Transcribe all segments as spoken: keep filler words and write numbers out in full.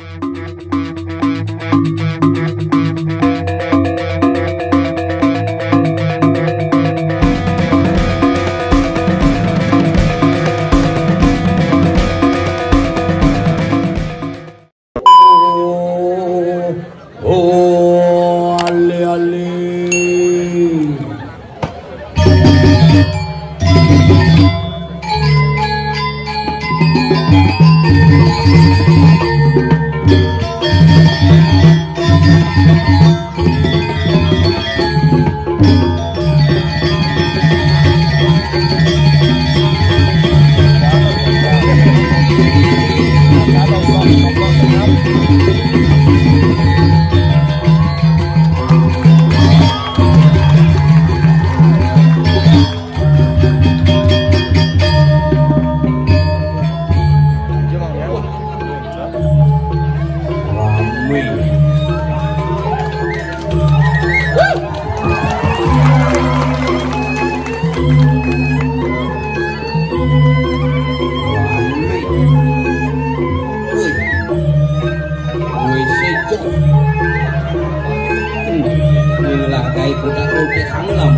Oh, oh, ale, ale. Rame. Rame. Wih. Wih, sejak. Hmm. Inilah kayak kuda roti hanlam.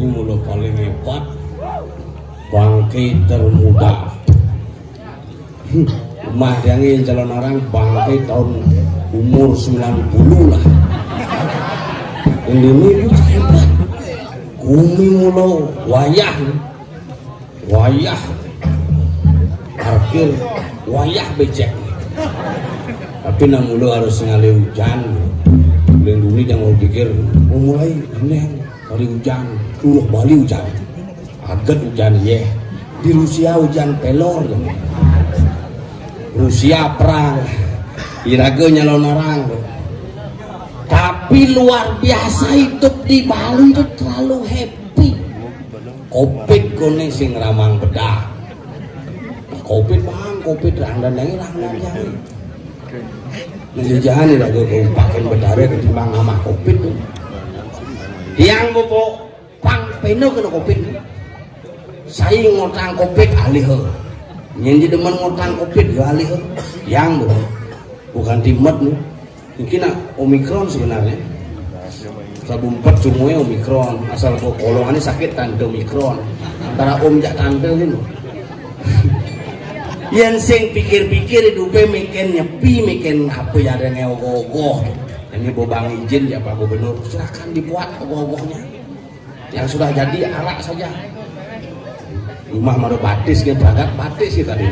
Ini mula paling hebat, bangke termuda. Mah yang calon orang bangke tahun umur sembilan puluh lah. Ini bocah hebat. Gumi mula wayah. Wayah. Parkir wayah becek. Tapi nang mula harus ngalih ujan. Lindungi jangan pikir, oh, mulai aneh, hari ujan, suruh bali ujan. Aget ujan, yeh. Di Rusia ujan pelor. Rusia perang. Iraga nyalon orang. Tapi luar biasa hidup di Bali itu terlalu happy. Covid kone sing ramang bedah. Covid bang, Covid rang dan lagi rang dan lagi. Menjejahan iraga kabupaten Betara ketimbang sama Covid tu. Yang bobo pang peno kena Covid. Saya ngotang Covid alih. Yang di demen ngotang Covid ya alih. Yang tu. Bukan timet ni. Mungkin nak Omicron sebenarnya. Sabu empat semua Omicron. Asal kok kolongannya sakit tante Omicron. Antara om jak tante gitu. Yang sing pikir-pikir hidupnya mikin nyepi, mikin apa ya ada yang ogoh-ogoh. Ini bobang izin ya Pak Gubernur, silakan dibuat ogoh-ogohnya. Yang sudah jadi arak saja. Rumah mara batis ke pragat batis ke tadi.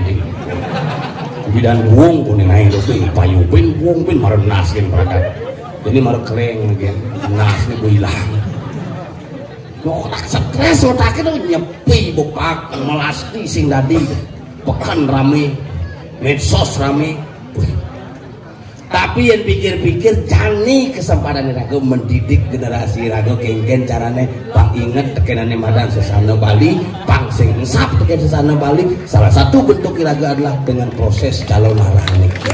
Bidan buang kuning air tu pin payu pin buang pin mara nas ke pragat. Jadi mara keleng ke nas ni hilang. Otak stres otak itu nyepi bepak melasti sing dadi pekan rame medsos rame. Wih, tapi yang pikir-pikir jani kesempatan raga mendidik generasi raga kengken carane pang inget tekenane madan sesana Bali, pang sing ensap teken sesana Bali. Salah satu bentuk iraga adalah dengan proses calon arah niki.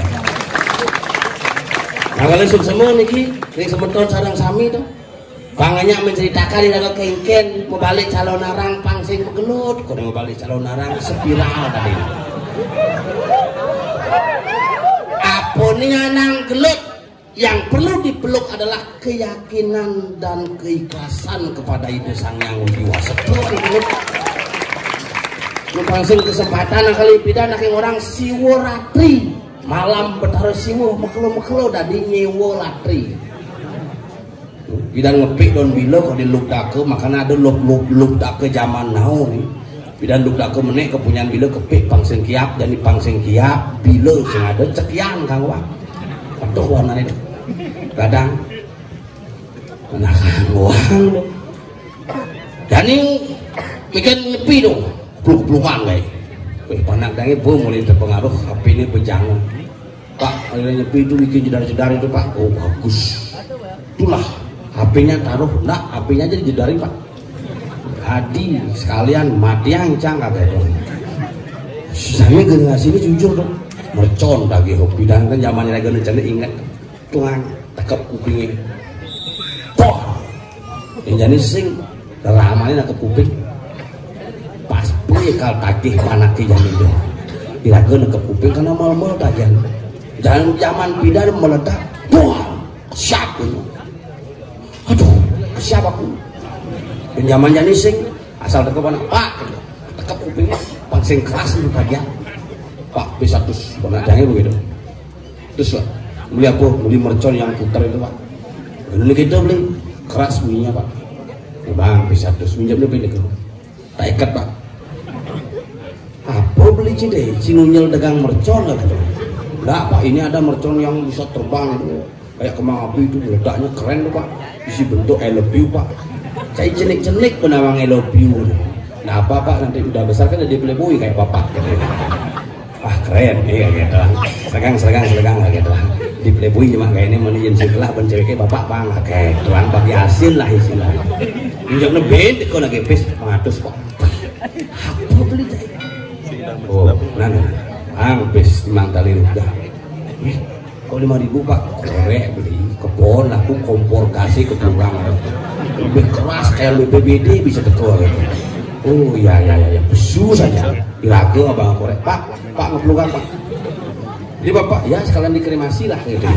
Kalau suksema niki, ring semeton sareng sami to. Pang nyak menceritakan iraga kengken mabalik calonarang pang sing magelut, kok mabalik calonarang spiral tadi. Apa nih anang gelut? Yang perlu dipeluk adalah keyakinan dan keikhlasan kepada Ida Sang Hyang Widhi Wasa. Tuh, ini. Lu pang sing kesempatan kali pidan saking orang Siwa Ratri. Malam Betara Siwa mekelo-mekelo dadi nyewa latri. Pidan ngepik don bila kok di luk daka, makanya ada luk, luk, luk daka zaman now nih. Pidan luk daka menek kepunyan bila kepik pang sing kiap, jadi pang sing kiap, bila sing ada cekian kang wang. Aduh, warnanya deh. Kadang. Nah, kang wang deh. Jani mikir nyepi dong. Pluk-plukan, guys. Weh, panak dange bu mulai terpengaruh H P ini bejang. Pak, ada nyepi itu bikin jedar-jedar itu, Pak. Oh, bagus. Itulah H P-nya taruh, enggak, H P-nya aja dijedarin, Pak. Adi sekalian mati yang cang kata itu. Saya generasi ini jujur dong. Mercon lagi hobi dan kan zamannya lagi rencana ingat. Tuang, tekep kupingnya. Poh. Yang jadi sing ramane nangkep kuping. Pas pekal tagih panake jani itu. Iraga nangkep kuping karena mal-mal tagihan. Dan zaman pindah meledak. Poh. Siap itu. Aduh, siap aku. Dan zaman jani sing asal tekep anak, "Pak," gitu. Tekep kupingnya, pang sing keras itu tagihan. "Pak, bisa terus, pernah jangan begitu." Terus, Pak, beli apa? Beli mercon yang putar itu, Pak. Ini kita beli keras bunyinya, Pak. Ya, Bang, bisa terus minjamnya beli itu. Tak ikat, Pak. Apa beli cide? Cinunyel dagang mercon, kata. Enggak, Pak, ini ada mercon yang bisa terbang itu. Kayak kembang api itu, letaknya keren tuh, Pak. Isi bentuk I love you, Pak. Saya cenik-cenik penawang I love you. Nah, apa, Pak, nanti udah besar kan jadi playboy kayak bapak, gitu. Wah, keren, iya gitu. Segang, segang, segang gitu. Di playboy cuma kayak ini, mana yang sebelah, ben ceweknya bapak, Bang. Oke, tuang bagi hasil lah, istilah. Minjamnya bed, kok lagi pis, pengatus, Pak. Apa beli tadi? Oh, nah, nah. Bang, pis, mang tali udah. Kok lima ribu, Pak? Korek beli, kebon, aku kompor kasih ke pulang. Lebih keras kayak B P B D bisa teko gitu. Oh, iya, iya, iya, iya. Besu saja. Diraga abang korek. "Pak, Pak, ngeplungan, Pak." Jadi, Bapak, "Ya, sekalian dikremasi lah," gitu.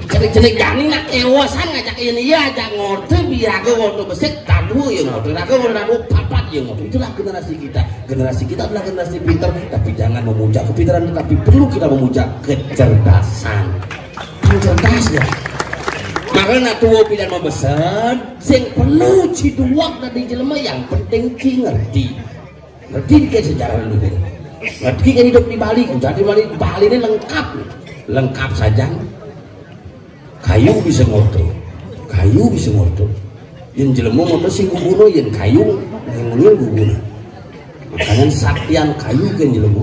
Cenik-cenik jani nak kewasan ngajak ini ya, ajak ngorte, biaga ngorte besik, tadu ya ngorte, raga ngorte, tadu, papat ya ngorte. Itulah generasi kita. Generasi kita adalah generasi pintar, tapi jangan memuja kepintaran, tetapi perlu kita memuja kecerdasan. Yang cerdas ya. Maka nak tua pidan mabesen, sing perlu ciduak dari jelema yang penting ki ngerti. Ngerti ke sejarah leluhur. Ngerti ke hidup di Bali, jadi Bali, Bali ini lengkap. Lengkap saja. Kayu bisa ngorte. Kayu bisa ngorte. Yen jelema ngorte sing guguna, yen kayu yang ngunyil guguna. Makanya saktian kayu ke jelema.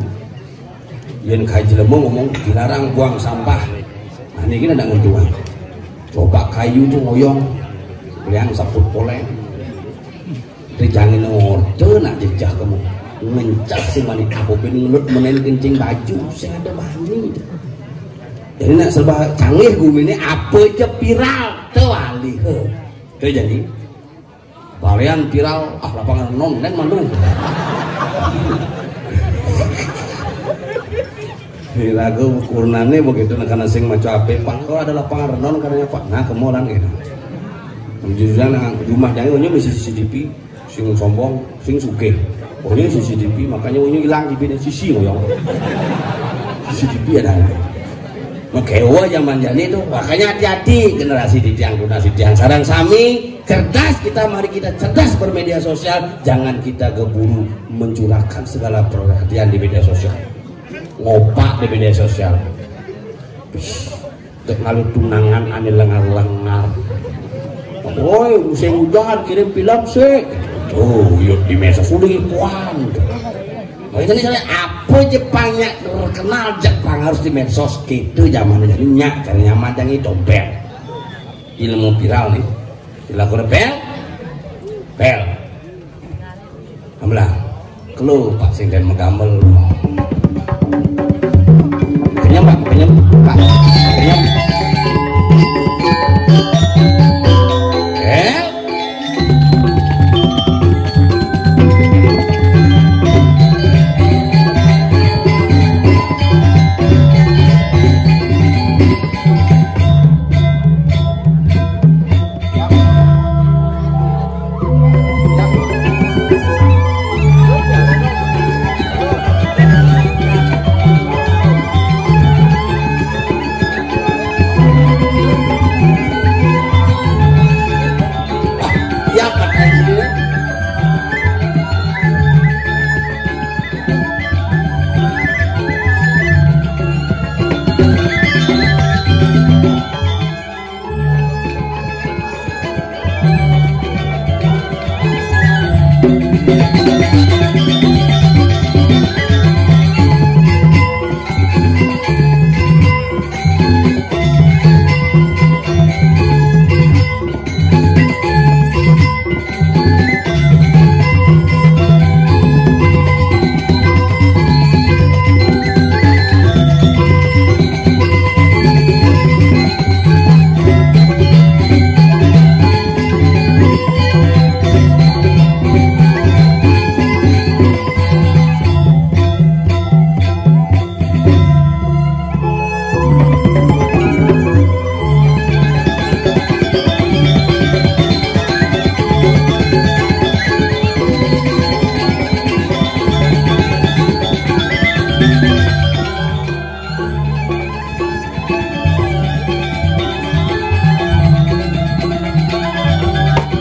Yen kayu jelema ngomong dilarang buang sampah. Nah, ini kita nggak ngentuan. Coba kayu tuh ngoyong, yang saput poleng. Rijangin ngorte nak jejah kamu. Ngencak sing mani aku pin ngelut menen kencing baju sing ada mani. Jadi nak serba canggih gumine apa aja viral tewali he. Teu jadi varian viral ah lapangan non nen mandu. Ini lagu ukurane begitu nak kana sing maca ape, "Pak, kalau ada lapangan renon katanya, Pak." Nah, kemolan gitu. Jujur nah, rumah jangan punya misi C C T V. Sing sombong, sing sugih. Pokoknya C C T V, makanya unyu hilang di bini sisi ngoyong. C C T V ada itu. Mekewa zaman jani tuh, makanya hati-hati generasi di tiang, generasi tiang. Saran sami, cerdas kita, mari kita cerdas bermedia sosial. Jangan kita keburu mencurahkan segala perhatian di media sosial. Ngopak di media sosial. Dek ngalu tunangan ane lengar-lengar. Woi, musim hujan kirim film sih. Tuh, yuk di medsos udah puan. Makanya tadi saya apa Jepangnya terkenal Jepang harus di medsos gitu zaman jadi nyak cari nyaman yang itu bel. Ilmu viral nih. Dilakukan bel. Bel. Amlah. Kelo Pak sing den megamel. Kenyem Pak, kenyem Pak. Kenyem.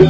Wah,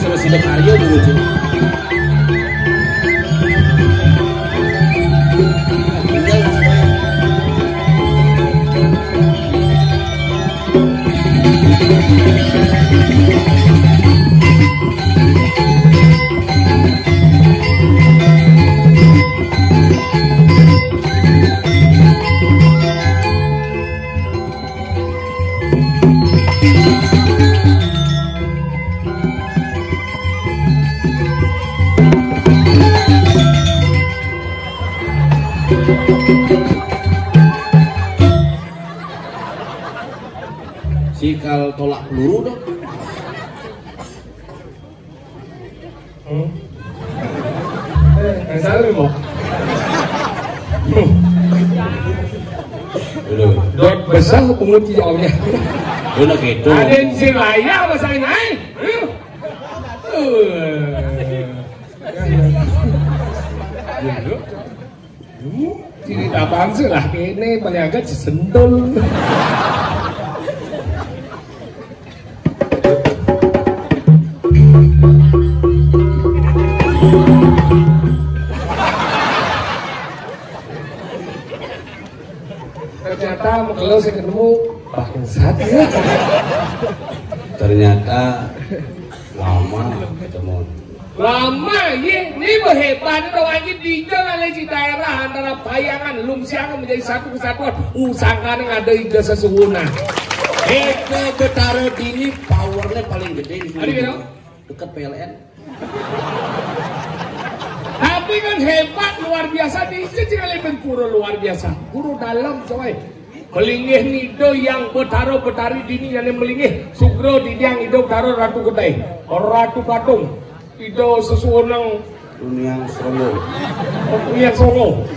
cara sida karya dulu, Cik. Sikal tolak peluru dong. Hmm? Eh, nggak salah, Mbok. Aduh. Dot besar pungut jawabnya. Udah gitu. Ada yang sing layar bahasa ini, ai. Aduh. Aduh. Hmm, cerita apaan sih lah, ini paling agak sesendol. Ternyata mau kalau saya ketemu bangsat ya. Ternyata lama ketemu. Lama, ye. Ini hebat itu lagi di jalan di daerah antara Payangan, Lungsiangan menjadi satu kesatuan. Usangkan ada ide sesungguhnya. Itu Betara Dini powernya paling gede di sini. Ada gitu? Dekat P L N. Tapi kan hebat luar biasa di sini, lebih guru luar biasa. Guru dalam, coy. Melinggih nida yang Betara Betari Dini yang melinggih sugra dini yang ida Betara Ratu Kedai, Ratu Patung, ida sesuwuneng Duniang Sronggo. Duniang Sronggo.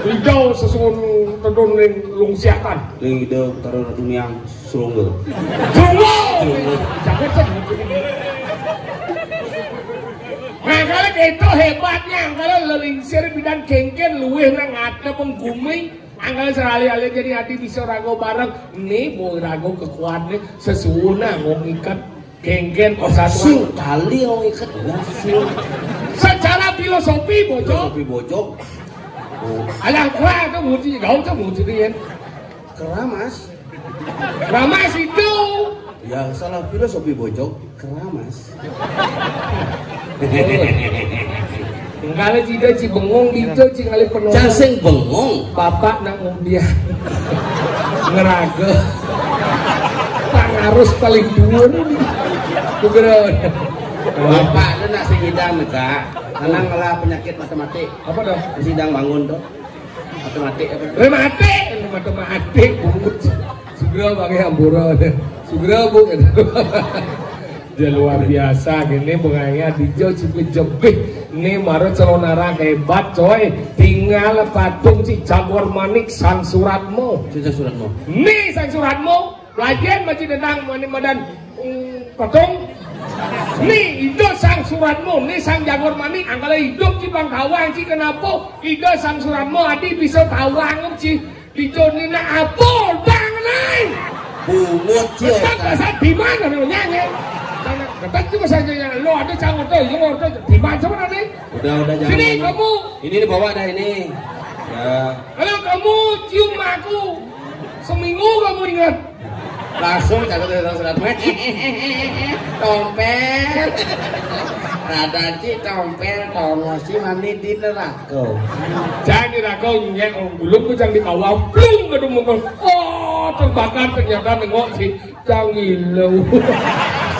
Ida sesuwuneng tedun ning Lungsiakan. Ning ida Betara Duniang Sronggo. Sronggo. Jangan sedih. Nah, kalau itu hebatnya, kalau lelingsir bidan kengken luwih nang ngadep gumi. Angkal serali-ali jadi ati bisa raga bareng. Nih, mau raga kekuatan nih, sesuwuneng wong iket. Genggen persatuan. Sing kali wong iket, ya, sing. Secara filosofi, Bojog. Filosofi Bojog. Oh. Alah, gua tuh muji, gua tuh muji dia. Keramas. Keramas itu. Ya, salah filosofi Bojog. Keramas. Engkale cida ci bengong, dija ci ngalih penonton. Cang sing bengong. Bapak nak ngudian. Ngeraga. Pangarus paling dhuwur. Kugra. Bapak tu nak sing ngidang neka. Tenang lah penyakit matematik. Apa dah? Sidang bangun tu. Matematik apa? Rematik, matematik, bungut. Sugra pakai ampura. Sugra, Bu, gitu. Dia luar biasa gini, bengangnya dijo cepet jebih. Ini mara calonarang hebat, coy. Tinggal patung si Jagor Manik, Sang Suratmo. Sing Sang Suratmo. Ini Sang Suratmo, lagian masih tentang mani madan, mm, patung. Nih, itu Sang Suratmo, nih Sang Jagor Manik, angkala hidup ci bang tawang ci kenapa? Ida Sang Suratmo, adi bisa tawang ci. Dijo nina apa bang nai? Bungut, Cil. Tetap bahasa di mana nih nyanyi? Sana, tetap juga saja yang lo ada cang orto, yang orto, di mana coba nanti? Udah, udah, jangan. Sini, kamu. Ini dibawa dah ini. Ya. Kalau kamu cium aku seminggu, kamu ingat? Langsung catat dari surat. Tompel. Rada ci tompel, tongos ci mandi di neraka. Jangan di neraka, nyek, belum ku jangan di bawah, belum ke dumukun. Oh, terbakar ternyata nengok si Cang Ilu.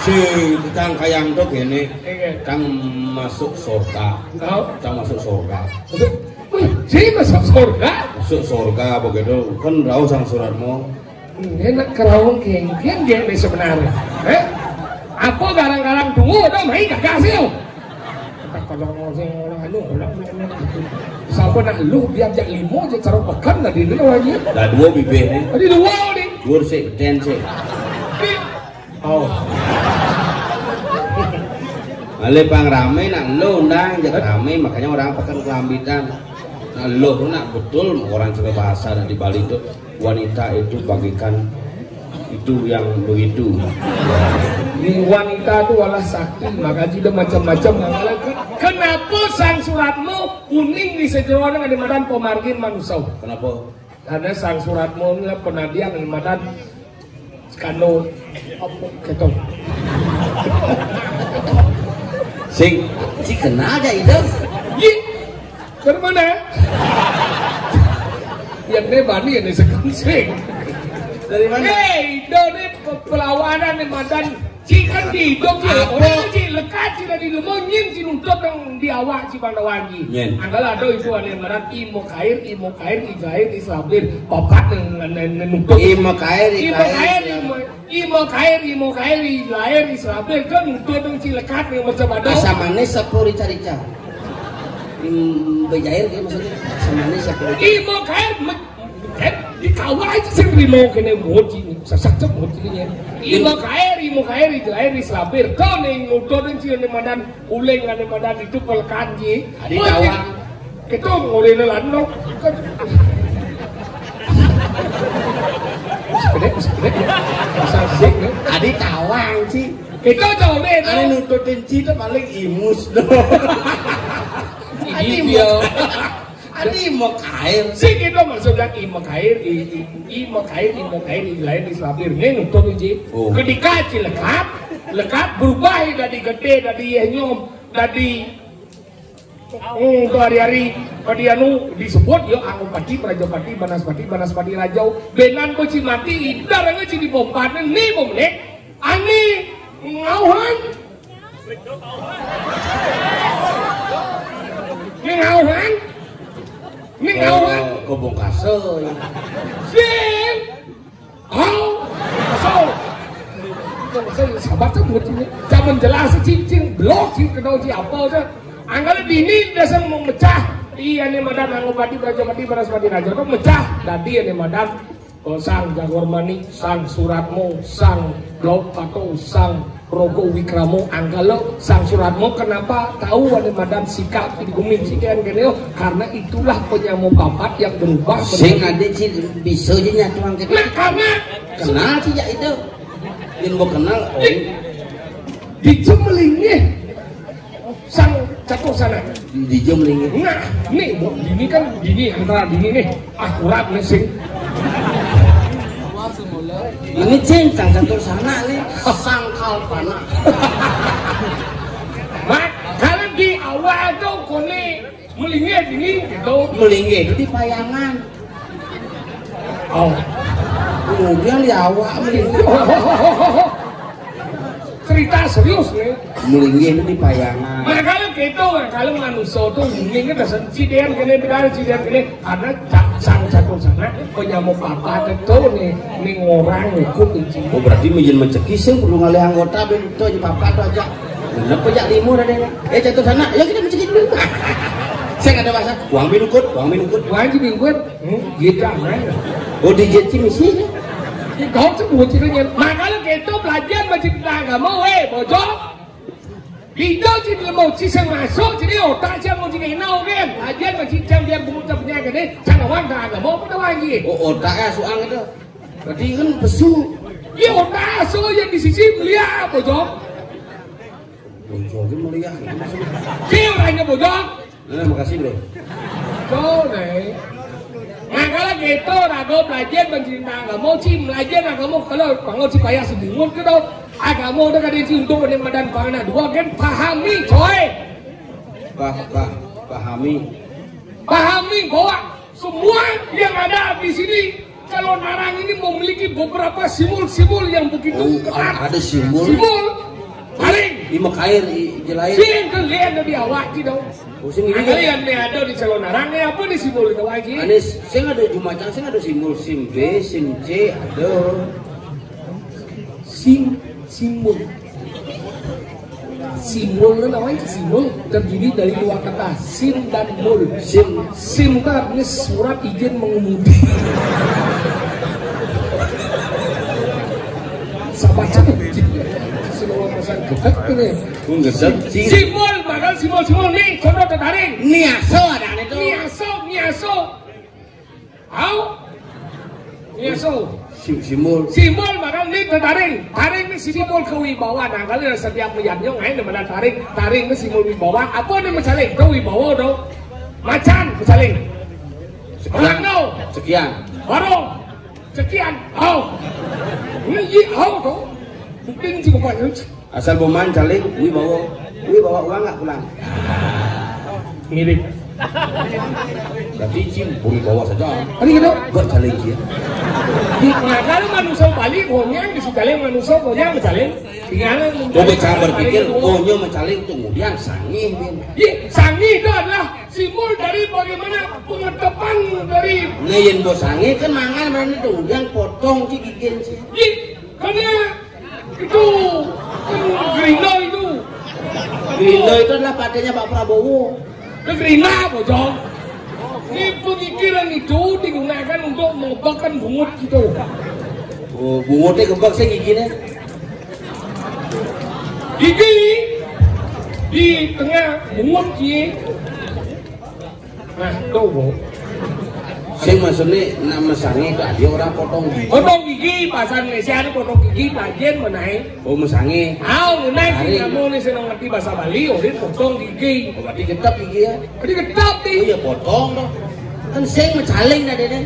Si Cang Kayang tuh gini, Iya. Cang masuk surga. Tahu? Cang masuk surga. Masuk, wih, si masuk surga? Masuk surga begitu. Kan rauh Sang Suratmo. Ini nak kerawang kengkeng dia ni sebenarnya. Eh? Apa garang-garang tunggu dah, mai gagah sih. Kalau mau sing orang anu, orang, orang, orang. Siapa nak lu biar jak limo je, taruh pekan tadi ni lawan dia. Dah dua bibir ni. Tadi dua ni. Dur sik, den sik. Oh. Ale pang rame nak lu undang, jak rame, makanya orang pekan kelambitan. Nah, lu nak betul orang cerita bahasa nak di Bali tu, wanita itu bagikan itu yang begitu. Ini wanita tu walah sakti, maka dia macam-macam. Kenapa Sang Suratmo kuning di sejeroan dengan madan pemargin manusia? Kenapa? Karena Sang Suratmo ni penadian dengan madan kano apa keto. Sing, si kenal aja itu. Ye, dari mana? Yang ni bani, yang ni sekensing. Dari mana? Hei, dah ni pe-, perlawanan ni madan. Ci kan di hidup ci. Apa? Orang ci lekat ci dari rumah nyin ci nuntut yang di awak ci bang lawan ci. Nyen. Angkala ada itu ada yang ngaran imo kair, imo kair, i gair, i sabir. Papat yang, yang, yang nuntut. Imo kair, i Imo kair, kair, imo, imo kair, imo kair, i gair, i sabir. Kan nuntut yang ci lekat yang macam ada. Asam manis sepuluh rica-rica. Hmm, bejair kayak maksudnya. Asam manis sepuluh rica. Imo kair, me-, kan di kawah aja sing rimo kene moji, sesak cek moji ni. Imo kair, imo kair, i gair, i sabir. Kau ni nuntut yang ci ni madan. Uling ane madan itu pelekan ji. Adi tawang. Kita ngorene lanok. Sepedek, sepedek. Asal sik, ya. Adi tawang, Ci. Kita jauh deh, ane tuh. Nututin Ci itu paling imus doang. Adi dia. Adi imo kair. Sing itu maksudnya imo kair, i, i, imo kair, imo kair, i lain di selapir. Ini nuntut ji. Oh. Ketika ci lekat, lekat berubah dari gede, dari yeh nyom, dari, hmm, tu hari-hari, pada anu disebut, yo, Angopati, Prajapati, Banaspati, Banaspati Rajau. Benan ko ci mati, idar nga ci dibombat, ni bomne. Ani ngauhan. Ni ngauhan. Ni ngauhan. Oh, kobong kasur. Sing. Au. Kasur. Kobong kasur, sabar tu buat ini. Zaman jelas cincin blok sih kenal si apa tu. Angkala dini dasar memecah. Iya ni madan Angopati, Prajapati, Banaspati Rajau tu mecah. Dadi ni madan Oh, Sang Jagor Manik, Sang Suratmo, Sang Blok atau Sang Rogo Wikramo Anggalo, Sang Suratmo kenapa tahu ada madan sikap di guming sikian kene? Karena itulah penyamo papat yang berubah. Sing menjadi ada ci bisa je nyatuan kita. Nah, karena kenal sih ya itu. Yang mau kenal, oh. Di Cemelingih. Sang Catur Sanak. Di, di jam lagi. Nah, ni, Bu, dini kan, dini, antara dini ni, akurat ni sing. Ini cing, Sang Catur Sanak ni, Sang Kalpana. Mak, kalau di awal tu kone melingkar dini gitu. Melingkar itu di payangan. Oh. Kemudian di awak melingkar. Cerita serius nih. Melinggih itu di payangan. Makanya gitu, kalau manusia tuh ini kan dasar cidén kene, bidar cidén kene, karena sang satu sana penyamuk papa itu nih, nih orang ikut itu. Oh, berarti menjadi mencekis sih perlu ngalih anggota ben itu aja papa tuh aja. Kenapa jak limo ada deh? Eh, jatuh sana, ya kita mencekis dulu. Saya nggak ada bahasa. Uang minukut, uang minukut. Uang aja minukut. Hmm, gitu aja. Oh, di jet sih misi. Kau tuh buat ceritanya. Makanya gitu belajar masih tentang agama, weh, bocor. Pintu sing lemo sing masuk, jadi otak sing mau sing eno kan. Aja masih jam biar buku punya gede, cara wang tak agama apa tuh lagi? Oh, otak ya suang itu. Berarti kan pesu. Iya, otak so yang di sisi melihat apa, Jok? Bocor dia melihat. Dia orangnya bocor. Nah, makasih, Bro. So, nih. Nah, kalau gitu, rago belajar mencinta agama, si belajar agama, kalau bangun si payah sedingun gitu. Agama udah kada diuntung dengan badan pangan dua kan pahami, coy. Bah, bah, pahami. Pahami bahwa semua yang ada di sini kalau narang ini memiliki beberapa simbol-simbol yang begitu Oh, ketat. Ada simbol. Simbol paling Di Mekair, di Jelair. Sing kalian di awak gitu. Oh, sing ini. Kalian nih ada di calon narang nih apa nih simbol itu lagi? Ane sing ada jumacang, sing ada simbol sim B, sim C, ada. Sim, simbol. Simbol kan namanya simbol terdiri dari dua kata, sim dan mul. Sim. Sim itu artinya surat izin mengemudi. Sama saja. Semua pesan gedek ini. Gedek. Simbol, bakal simbol-simbol nih, contoh tertarik. Niaso ada itu. Niaso, niaso. Au? Iya, so. Si-, simbol. Simbol bakal ni tetaring. Taring ni simbol kewibawaan. Nah, kalau setiap melihat nyong, ayo mana taring. Taring ni simbol wibawa. Apa ni macaling? Itu wibawa tu. Macan macaling. Sekian. Orang tu. Sekian. Warung. Sekian. Au. Ni au tu. Mungkin cukup banyak. Asal boman caling, wi bawa, wi bawa uang nggak pulang? Mirip. Berarti cim, wi bawa saja. Tadi gitu. Buat caling dia. Nah, kalau manusia Bali, konyang, bisa caling manusia, konyang, caling. Tinggal. Coba cara berpikir, konyol mencaling, kemudian sangih, bin. Iya, sangih itu adalah simbol dari bagaimana pengedepan dari Nah, yang bos sangih kan mangan berani tuh, udah potong si gigin sih. Iya, karena itu kan gerindra itu. Gerindra itu adalah partainya Pak Prabowo. Itu gerindra, bocor. Ini pemikiran itu digunakan untuk mengebakkan bungut gitu. Oh, bungutnya gebak saya giginya. Gigi di tengah bungut gigi. Nah, tuh, Bu. Sing maksudnya nama sange ke dia orang potong gigi. Potong gigi, bahasa Indonesia ada potong gigi, bagian menaik. Oh, mesange. Au, menaik sih kamu nih senang ngerti bahasa Bali, udah potong gigi. Oh, berarti tetap gigi ya. Jadi tetap nih. Oh iya, potong dong. Kan sing mecaling tadi nih.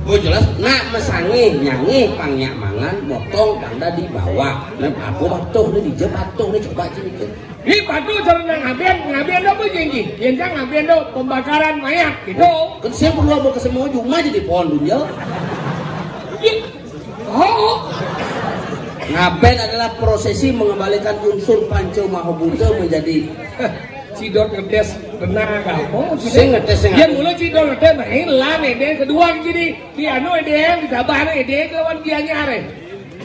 Oh jelas, nak mesange, nyange, pangnya mangan, motong, tanda dibawa. Nah, aku patuh nih, dijep patuh nih, coba aja mikir. Ini patuh cara nang ngaben, ngaben apa janji? Janji ngaben tu pembakaran mayat gitu. Kan saya perlu mau ke semua cuma jadi pohon dunia. Oh. Ngaben adalah prosesi mengembalikan unsur Panca Maha Buta menjadi Cidot ngedes benar kamu. Sing ngedes, sing Dia ngedes. Mula cidot ngedes main lah nende kedua jadi di anu ende yang di Sabah ende lawan dia nyare.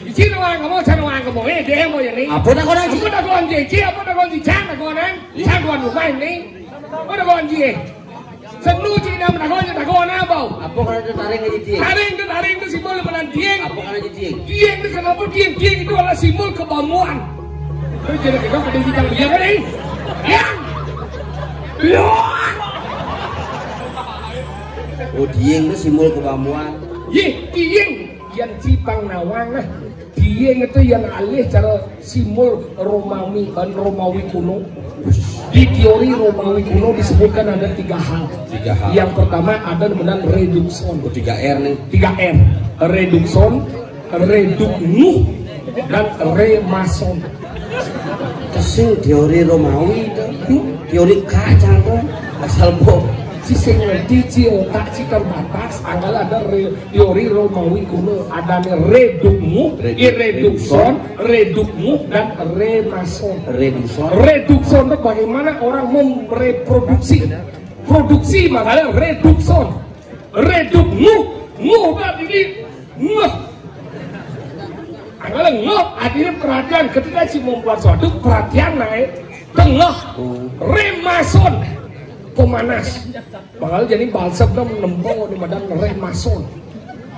Di sini orang kamu, sana orang kamu, eh dia mau ini. Apa nak orang Apa nak orang cici, apa nak orang cicang, nak orang, cang orang rumah ini. Apa nak orang cici? Senu cina nak orang, nak orang apa? Apa kalau itu taring aja dia? Taring tu, taring tu simbol penantian. Apa kalau itu dia? Dieng tu kenapa dieng? Dieng itu adalah simbol kebambuan. Kau jadi kita pada kita dia kan eh? Yang. Ya. Oh, dieng tu simbol kebambuan. Ye, dieng. Yang cipang nawang lah. Dieng itu yang alih cara simbol Romawi, ban Romawi kuno. Di teori Romawi kuno disebutkan ada tiga hal. Tiga hal. Yang pertama ada namanya redukson. Oh, tiga R nih. Tiga R. Redukson, reduknu, dan remason. Kesing teori Romawi itu. Hmm? Teori kacang tuh. Asal bom. Ci sing ngerti, ci otak ci terbatas, anggal ada re-, teori Romawi kuno, adane redukmu, redukson, redukmu, dan remason. Redukson. Redukson itu bagaimana orang mereproduksi. Produksi makanya redukson. Redukmu, mu berarti ini ngeh. Anggal ngeh, artinya perhatian. Ketika ci membuat suatu, perhatian naik, tengah, remason, pemanas. Bakal jadi balsem dong nempo di madan remason.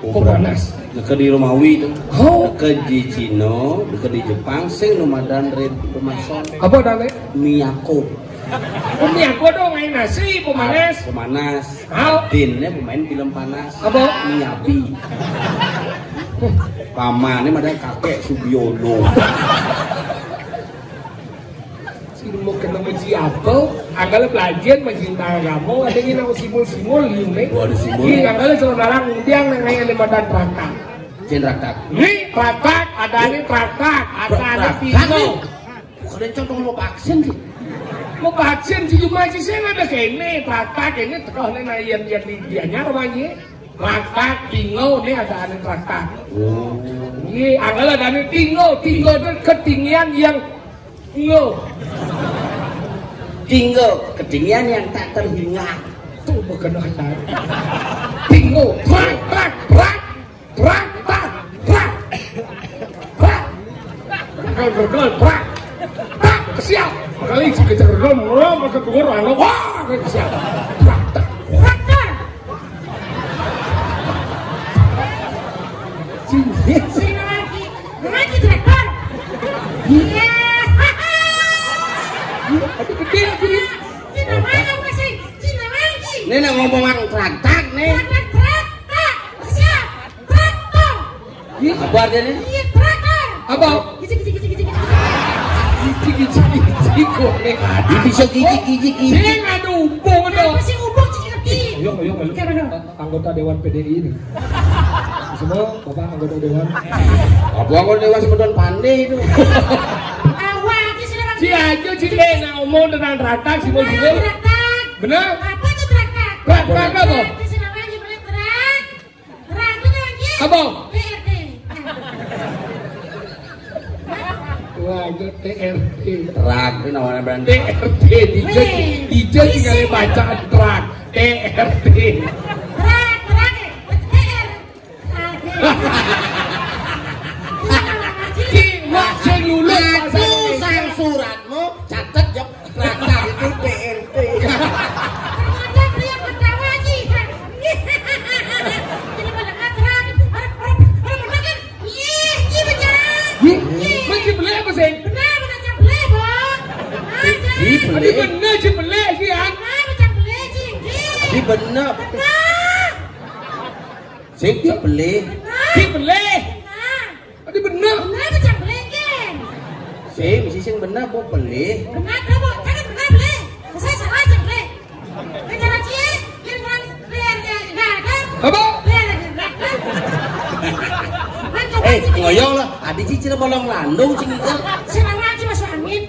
Pemanas. Deket di Romawi itu. Oh. Deket di Cina, deket di Jepang, sing nu madan re-, pemason. Apa dane? Miyako. Oh, miyako dong, main nasi, pemanas. Pemanas. Hao. Dinnya pemain film panas. Apa? Miyabi. Pamannya madan kakek Sugiono. Sing mau ketemu ci apa? Anggal pelajian masih tanggamu, ada ini aku simul-simul, liu nih. Waduh, simul. Iya, anggal seorang undiang nang kayak ada madan traktak. Cin traktak. Nih, traktak, ada ini traktak, ada anak traktak. Pintu. Bukan contoh mau vaksin sih. Mau vaksin sih, cuma sih saya ada kayak ini, traktak ini, teko ini, nah, yang, yang di, dianya rumahnya. Traktak, tinggal, ini ada anak traktak. Oh. Iya, anggal ada anak tinggal, tinggal itu ketinggian yang Ngo. Tinggal ketinggian yang tak terhingga. Tuh, bukan hati. Tinggal. Prak, prak, prak. Prak, prak, prak. Prak. Prak. Prak. Prak. Siap. Kali si kejar rom, rom, ke keluar, rom. Wah, siap. Prak, prak. Prak, prak. Sini. Sini lagi. Lagi traktor. Iya. Aduh, gede lagi. Cina mana masih? Cina lagi. Ini nak ngomong orang traktak nih. Traktak, traktak. Siap. Traktor. Iya. Apa artinya? Iya, traktor. Apa? Gijik, gijik, gijik, gijik. Gijik, gijik, gijik, kok nih. Tadi bisa gijik, gijik, gijik. Sini ada ubung dong. Apa sih ubung, gijik, gijik? Yuk, yuk, yuk. Kayak mana? Anggota Dewan P D I ini. Semua Bapak anggota Dewan. Apa anggota Dewan sebutan pandai itu? Awal aja sudah. Si aja, si Lena ngomong tentang traktak, si mau juga. Traktak. Benar? Apa itu traktak? Traktak apa? Itu namanya bener trak. Trak itu namanya apa? T R T. Wah, itu T R T. Trak itu namanya brand. T R T, di J, weh, di J tinggal baca trak. T R T. Trak, trak, T R. Ki, wah, sing lulus bahasa Indonesia. Sang suratmu, catet, Jok. Traktak itu T R T. Ternyata pria pertama aja, kan? Jadi pada ngatrak. Orang, orang, orang bener, kan? Iya, iya, bener. Ih, iya. Masih beli apa sih? Bener, bener, yang beli, Bang. Ada. Ih, beli. Aduh, bener sih beli sih, kan? Bener, bener, beli sih. Iya. Ih, bener. Bener. Sing beli. Bener. Sing beli. Bener. Adi bener. Bener apa cang beli, Ken? Sing, mesti sing bener apa beli? Bener apa? Kan bener beli. Saya salah cang beli. Kan cara cie, yang orang beli harga nggak ada. Apa? Beli harga nggak ada. Kan coba. Eh, sih. Ngoyong lah. Adi cicil bolong landung, cing itu. Sing lama aja masuk angin.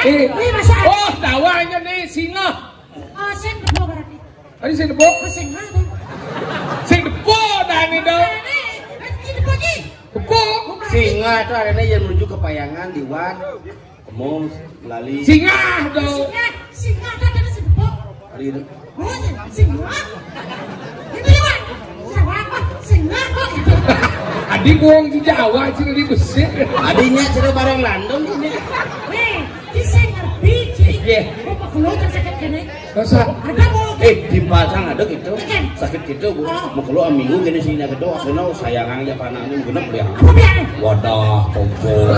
Eh. Ini masuk angin. Oh, tawanya nih, singa. Oh, sing kedua berarti. Tadi sing depok? Sing mana? Sing depok, dah ini dong. Mana? Sing depok, Ki. Depok. Singa itu artinya yang menuju ke Payangan, liwat, tembus, lali. Singa dong. Singa, singa itu ada di depok. Hari itu. Oh, singa. Itu lewat. Singa, singa, kok gitu. Adi bohong di Jawa, sih, di besi. Adinya cerita barang Landung ini. Nih, di sing ngerti, Ki. Iya. Mau pakai lo sakit gini. Masa? Ada mau. Eh, timpal sang ada gitu. Ikan. Sakit gitu, Bu. Oh. Mau keluar minggu gini sini gitu. Akhirnya sayangan ya panaknya genep ya. Apa biar? Wadah, kompor.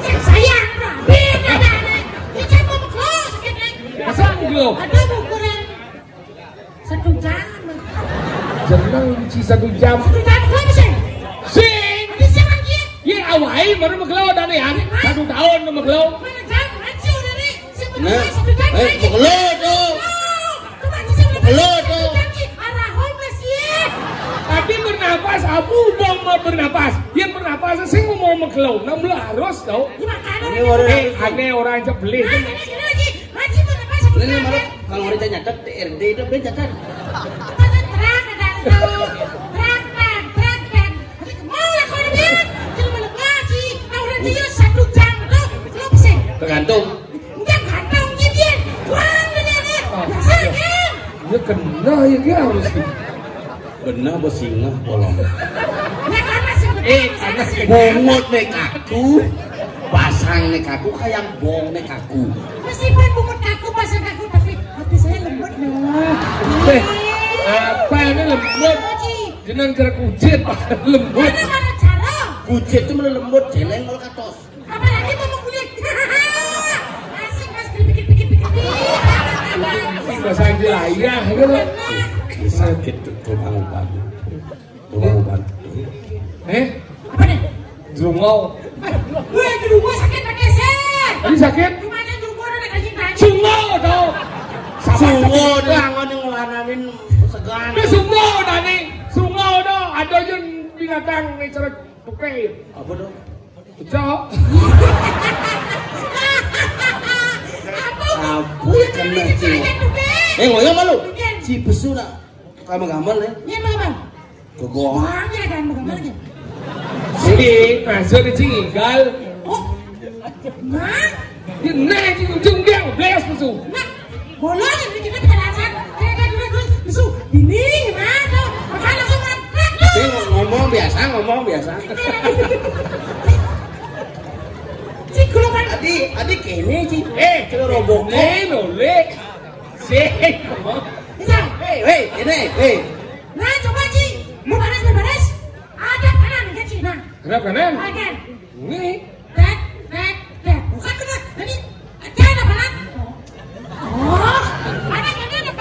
Saya, saya, beda, beda. Ikan mau keluar sakit, kan? Masa mau keluar? Ada mau kurang satu jam. Jeneng ci satu jam. Satu jam, kenapa sih? Sing. Ada siapa lagi? Ye, awai, baru mau keluar dari hari. Satu tahun mau keluar. Mana jam? Hancur dari. Nah, eh, pegelo tuh. Pegelo tuh. Tapi bernapas, abu bang mau bernapas. Yang bernapas sing mau mekelo, enam belas harus tau. Ini orang, eh, aneh orang aja beli. Ini malah Kalau udah nyatet, T R D itu ben nyatet. Apa tuh? Trak, ada tuh. Trak, trak, trak, trak. Mau lah kalau dia, cuma malam ngaji. Nah, udah dia satu jam tuh, selesai. Tergantung. Enggak gantung, dia. Wah, ini, ini. Biasa, kan? Ya kena ya, dia harus. Benah bos singa bolong. Ya, karena sih. Eh, karena sih. Bungut nih kaku. Pasang nih kaku, kayak bong nih kaku. Meskipun bungut kaku, pasang kaku, tapi hati saya lembut loh. Eh, apa ini lembut? Lembut, Ji. Jenang cara kucit, lembut. Mana, mana cara? Kucit itu mana lembut, jeleng kalau katos. Apalagi mau kulit. Asik, Mas, dipikir-pikir-pikir. Bahasa India, iya, gitu. Sakit tuh, tuh, Bang Bang. Rumah uban. Eh? Apa nih? Jungau. Gue di rumah sakit pakai ser. Tadi sakit? Gimana dulu gua udah daging tadi? Jungau dong. Sungo dah, ngono ngelananin segan. Ini sungo tadi. Sungo dong. Ada yang binatang nih, ceret. Oke. Apa dong? Pecah. Apa? Apa kena, Ci? Eh, ngoyo malu. Ci besu nak. Kamu gamal ya? Iya, Bang. Kegoang ya kan, Bang, Bang, ya? Sini, masuk di Cigal. Oh. Nah? Ini di ujung dia, beres musuh. Nah, bolong ini kita pelajaran. Kita dulu, dulu, musuh. Ini, nah, tuh. Makanya langsung mantap, tuh. Dia ngomong biasa, ngomong biasa. Ci, kalau kan. Adi, adi kene, Ci. Eh, kalau robok. Nih, noleh. Sing. Bisa. Hei, hei, ini, hei. Nah, coba, Ci. Mau baris, mau baris. Ada kanan, ya, Ci. Nah. Ada kanan? Ada. Ini. Tet, tet, tet. Bukan, bukan. Tadi, ada kanan. Oh, ada kanan, ada.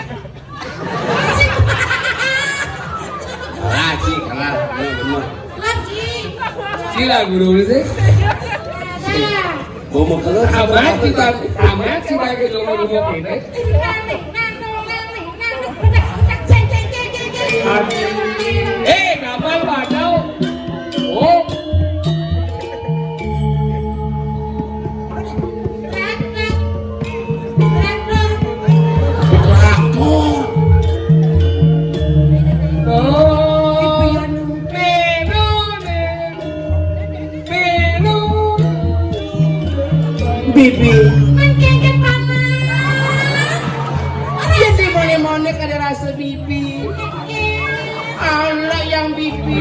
Kalah, Ci, kalah. Ayo, bener. Kalah, Ci. Ci lah, guru, sih. Ada. Bomo kelut. Amat kita, amat kita ke rumah-rumah ini. Eh, gamal padau. Oh. Traktor. Oh. Menu, menu. Bibi. Mengkengken paman. Jadi mone-mone kada rasa bibi. Allah yang bibi.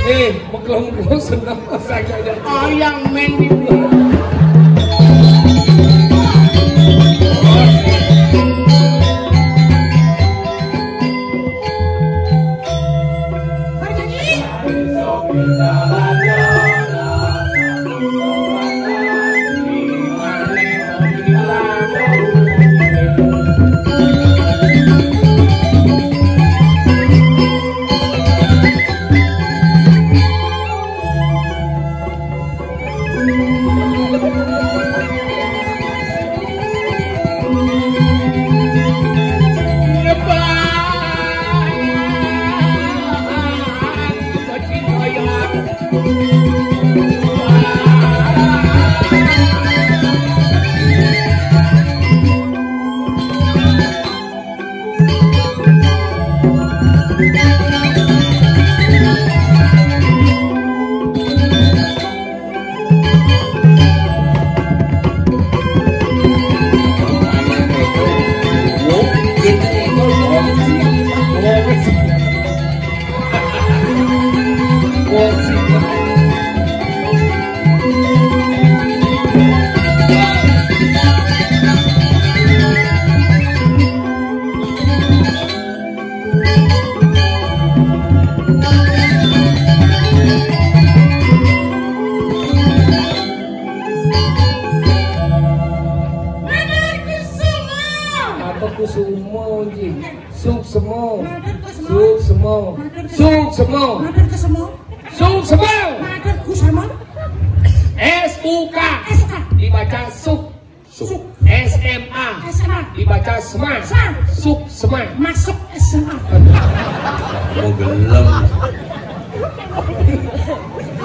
Eh, meklong-meklong senang saja. Oh, yang main bibi. Apa kusumo, Ji? Suksmo. Matur kusumo. Suksmo. Matur kusumo. Suksmo. Matur kusumo. Suksmo. Matur kusumo. S U K. S U K. Dibaca suk. Suk. S M A. S M A. Dibaca sma. Sma. Suksma. Masuk S M A. Mau gelem.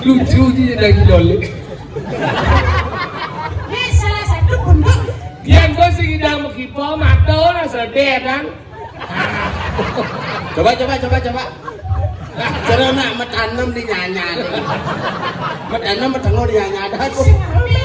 Lucu aja dari Dole. Ini salah satu bentuk. Yang gue sih tidak mau kipo, matur, Sedih kan? Coba, coba, coba, coba. Cara nak metanem di nyanya. Metanem metengo di nyanya. Ada aku.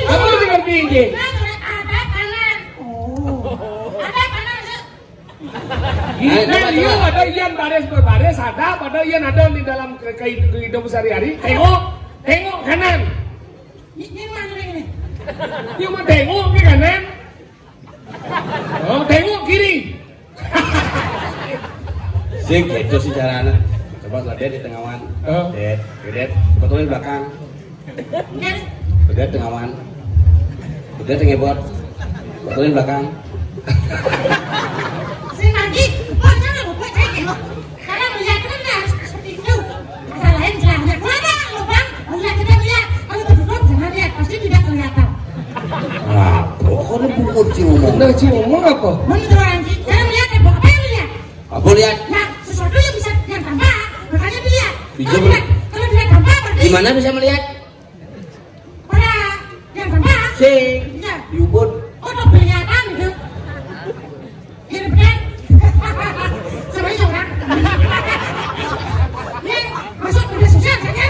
Kamu dengar tinggi. Ada kanan. Oh. Ada kanan. Nah, coba, iya, coba. Ada yang baris berbaris, ada pada yang ada di dalam ke-, ke-, kehidupan sehari-hari. Tengok, tengok kanan. Ini, ini mana ini? Dia mau tengok ke kanan. Oh, tengok kiri. Sing gitu sih caranya. Coba lo di tengawan. Oh. Ded, Ded, betul di belakang. Ded, tengawan. Ded, tengebot. Betul di belakang. Sing lagi, oh, jangan lupa cek ya. Kalau melihat kan harus seperti itu. Kata lain, jangan lihat. Kalau ada lubang, melihat, kita melihat. Kalau tertutup, jangan lihat. Pasti tidak kelihatan. Apa? Kok ada bungut sih ngomong? Nah, sih ngomong apa? Mun itu orang sih, jangan lihat ya, Bu. Apa yang dilihat? Apa lihat? Nah, sesuatu yang bisa yang tampak, makanya dilihat. Kalau tidak, kalau tidak tampak, berarti gimana bisa melihat? Pada yang tampak. Sing. Iya. Yubun. Oh, tuh kelihatan gitu. Ini benar. Sama aja orang. Ini masuk media sosial kan?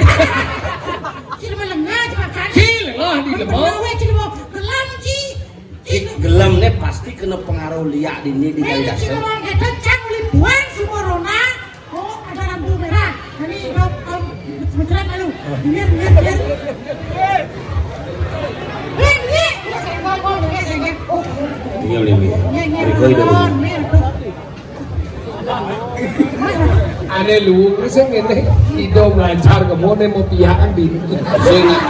Sini melengah, cuma kan. Sini lah di lemah. Gawe, sini mau gelam, Ci. Ih, gelem nih pasti kena pengaruh liak di ini di kali dasar. Kita mau kata cang libuan si corona. Oh, ada lampu merah. Ini mau, mau mencret lalu. Lihat, lihat, lihat. Lihat, lihat. Iya, iya, iya. Oh. Iya, iya, iya. Iya, iya. Riko itu. Iya, iya. Ane lu, sing ngene, ido belajar kemone mau piakan di. Sing nak,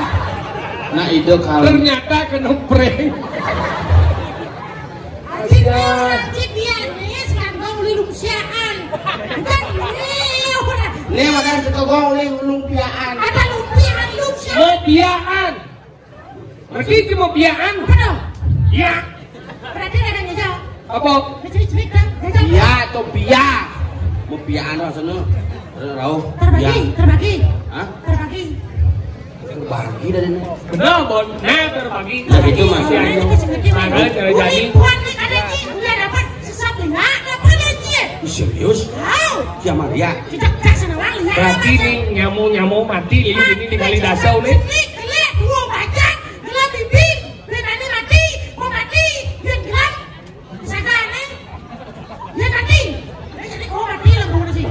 nak ido kalau. Ternyata kena prank. Aja. Aja biar nih, sekarang gua mulai lumpiaan. Bukan, nih, udah. Nih, makan sego gua mulai lumpiaan. Ada lumpiaan, lumpiaan. Lumpiaan. Berarti cuma biaan. Betul. Ya. Berarti ada yang jawab. Apa? Cerit-cerit kan? Jawab. Iya, atau bia. Mau biaan rasanya. Rauh. Terbagi, ya. Terbagi. Hah? Terbagi. Terbagi dari ini. Benar, Bon. Nah, terbagi. Nah, itu masih ayo. Nah, kalau cara jadi. Buat nih, ada sih, udah dapat sesuatu. Nggak dapat aja. Ih, serius? Tahu. Ya, Maria. Kita kasih nawang, ya. Berarti nih, nyamuk-nyamuk mati, ini, ini di kali dasar, nih. Ini, ini, dua bajak. Gelap bibing, berani mati, mau mati, dia gelap. Sagane, dia mati. Dia jadi, oh, mati lah, mau sih.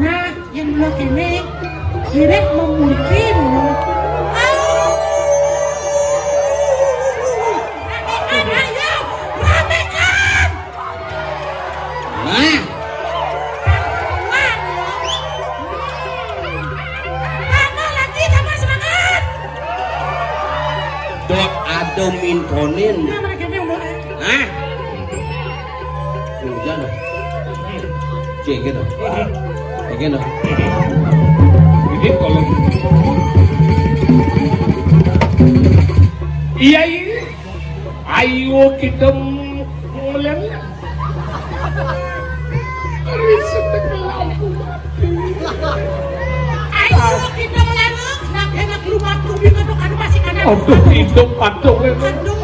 Nah, yang lo kene, mirip memuliki, mau. Au! Ramekan, ayo, ramekan. Nah. Tambah lagi, tambah semangat. Dok ado mintonin. Nah, mereka ini umur. Hah? Hujan dong. Cek gitu. Cek gitu. Ini kalau iya, iya. Ayo kita mulai. Ayo kita mulai. Nak enak lu batu, bina tuh kan masih kanan. Aduh, hidup patung. Aduh.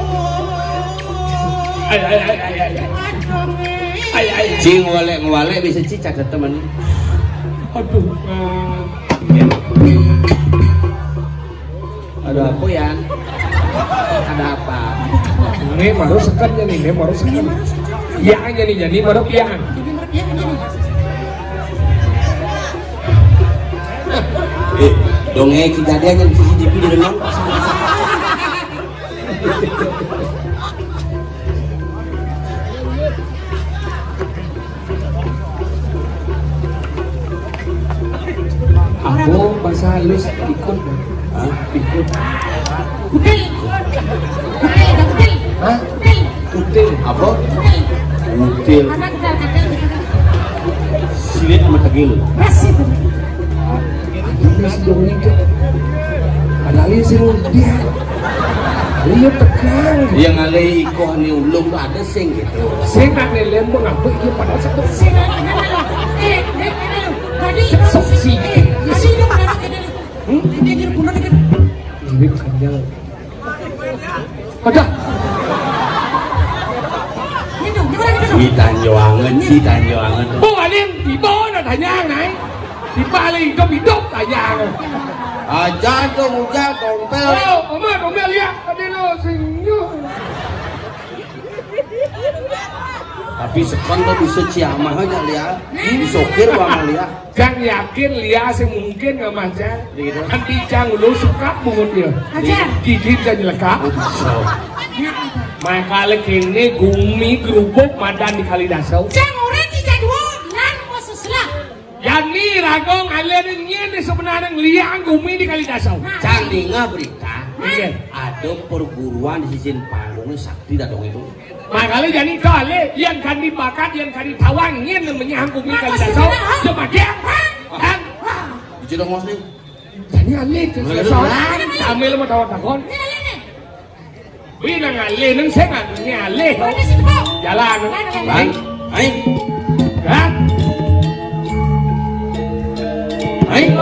Ay, ay, ay, ay, ay, ay. Aduh, eh. Ay, ay, ay. Ci ngwalek-ngwalek bisa ci cadet temen. Aduh. Ada apa ya? Ada apa? Ini baru sekat ya nih, ini baru sekat. Ya aja nih, jadi baru pian. Eh, dongeng kejadian yang C C T V di rumah. Apa bahasa halus ikut? Hah? Ikut. Kutil. Kutil, ada kutil. Hah? Kutil. Kutil. Apa? Kutil. Kutil. Ada kutil, kutil. Silit sama tegil. Masih. Aduh, si dongeng itu. Padahal ini si Mudia. Iya tegang. Yang ngalih ikoh ni ulung tu ada sing gitu. Sing nak ni lembang apa iya pada satu. Sing nak ni lembang. Eh, eh, eh, eh, tadi sok sih. Eh, tadi dia pada satu. Hmm? Dia kira punah dia kira. Ini kenyal. Ada. Gitu, gimana gitu? Ditanjoangan, ditanjoangan. Oh, ada yang tiba, nak tanya, nai. Tiba lagi hidup-hidup, tanya. Aja tuh, ujang, tompel. Oh, Oma, tompel, ya. Tadi lo senyum. Tapi sepan lo bisa ciamah aja, lihat. Disokir, Bang, lihat. Jang yakin lia sing mungkin nggak maca. Begitu. Nanti jang lu suka bungut dia. Aja. Gigi jang nyelekak. Makale kene gumi gerubuk madan di Kalidasau. Jang urang tiga dua lan mau seselah. Yani ragong alene nyene sebenarnya liang gumi di Kalidasau. Nah. Jang ninga berita. Iya. Ada perguruan di sisin panggungnya sakti dah dong itu. Makanya jadi kali yang kami bakat, yang kami tawangin namanya hangkung ini kali dasar. Sebagian. Kan? Biji dong, Mas, nih. Jadi alih ke dasar. Sambil mau tawar takon. Wih, nang alih, nang saya nggak punya alih. Jalan. Bang, ayo. Kan? Ayo.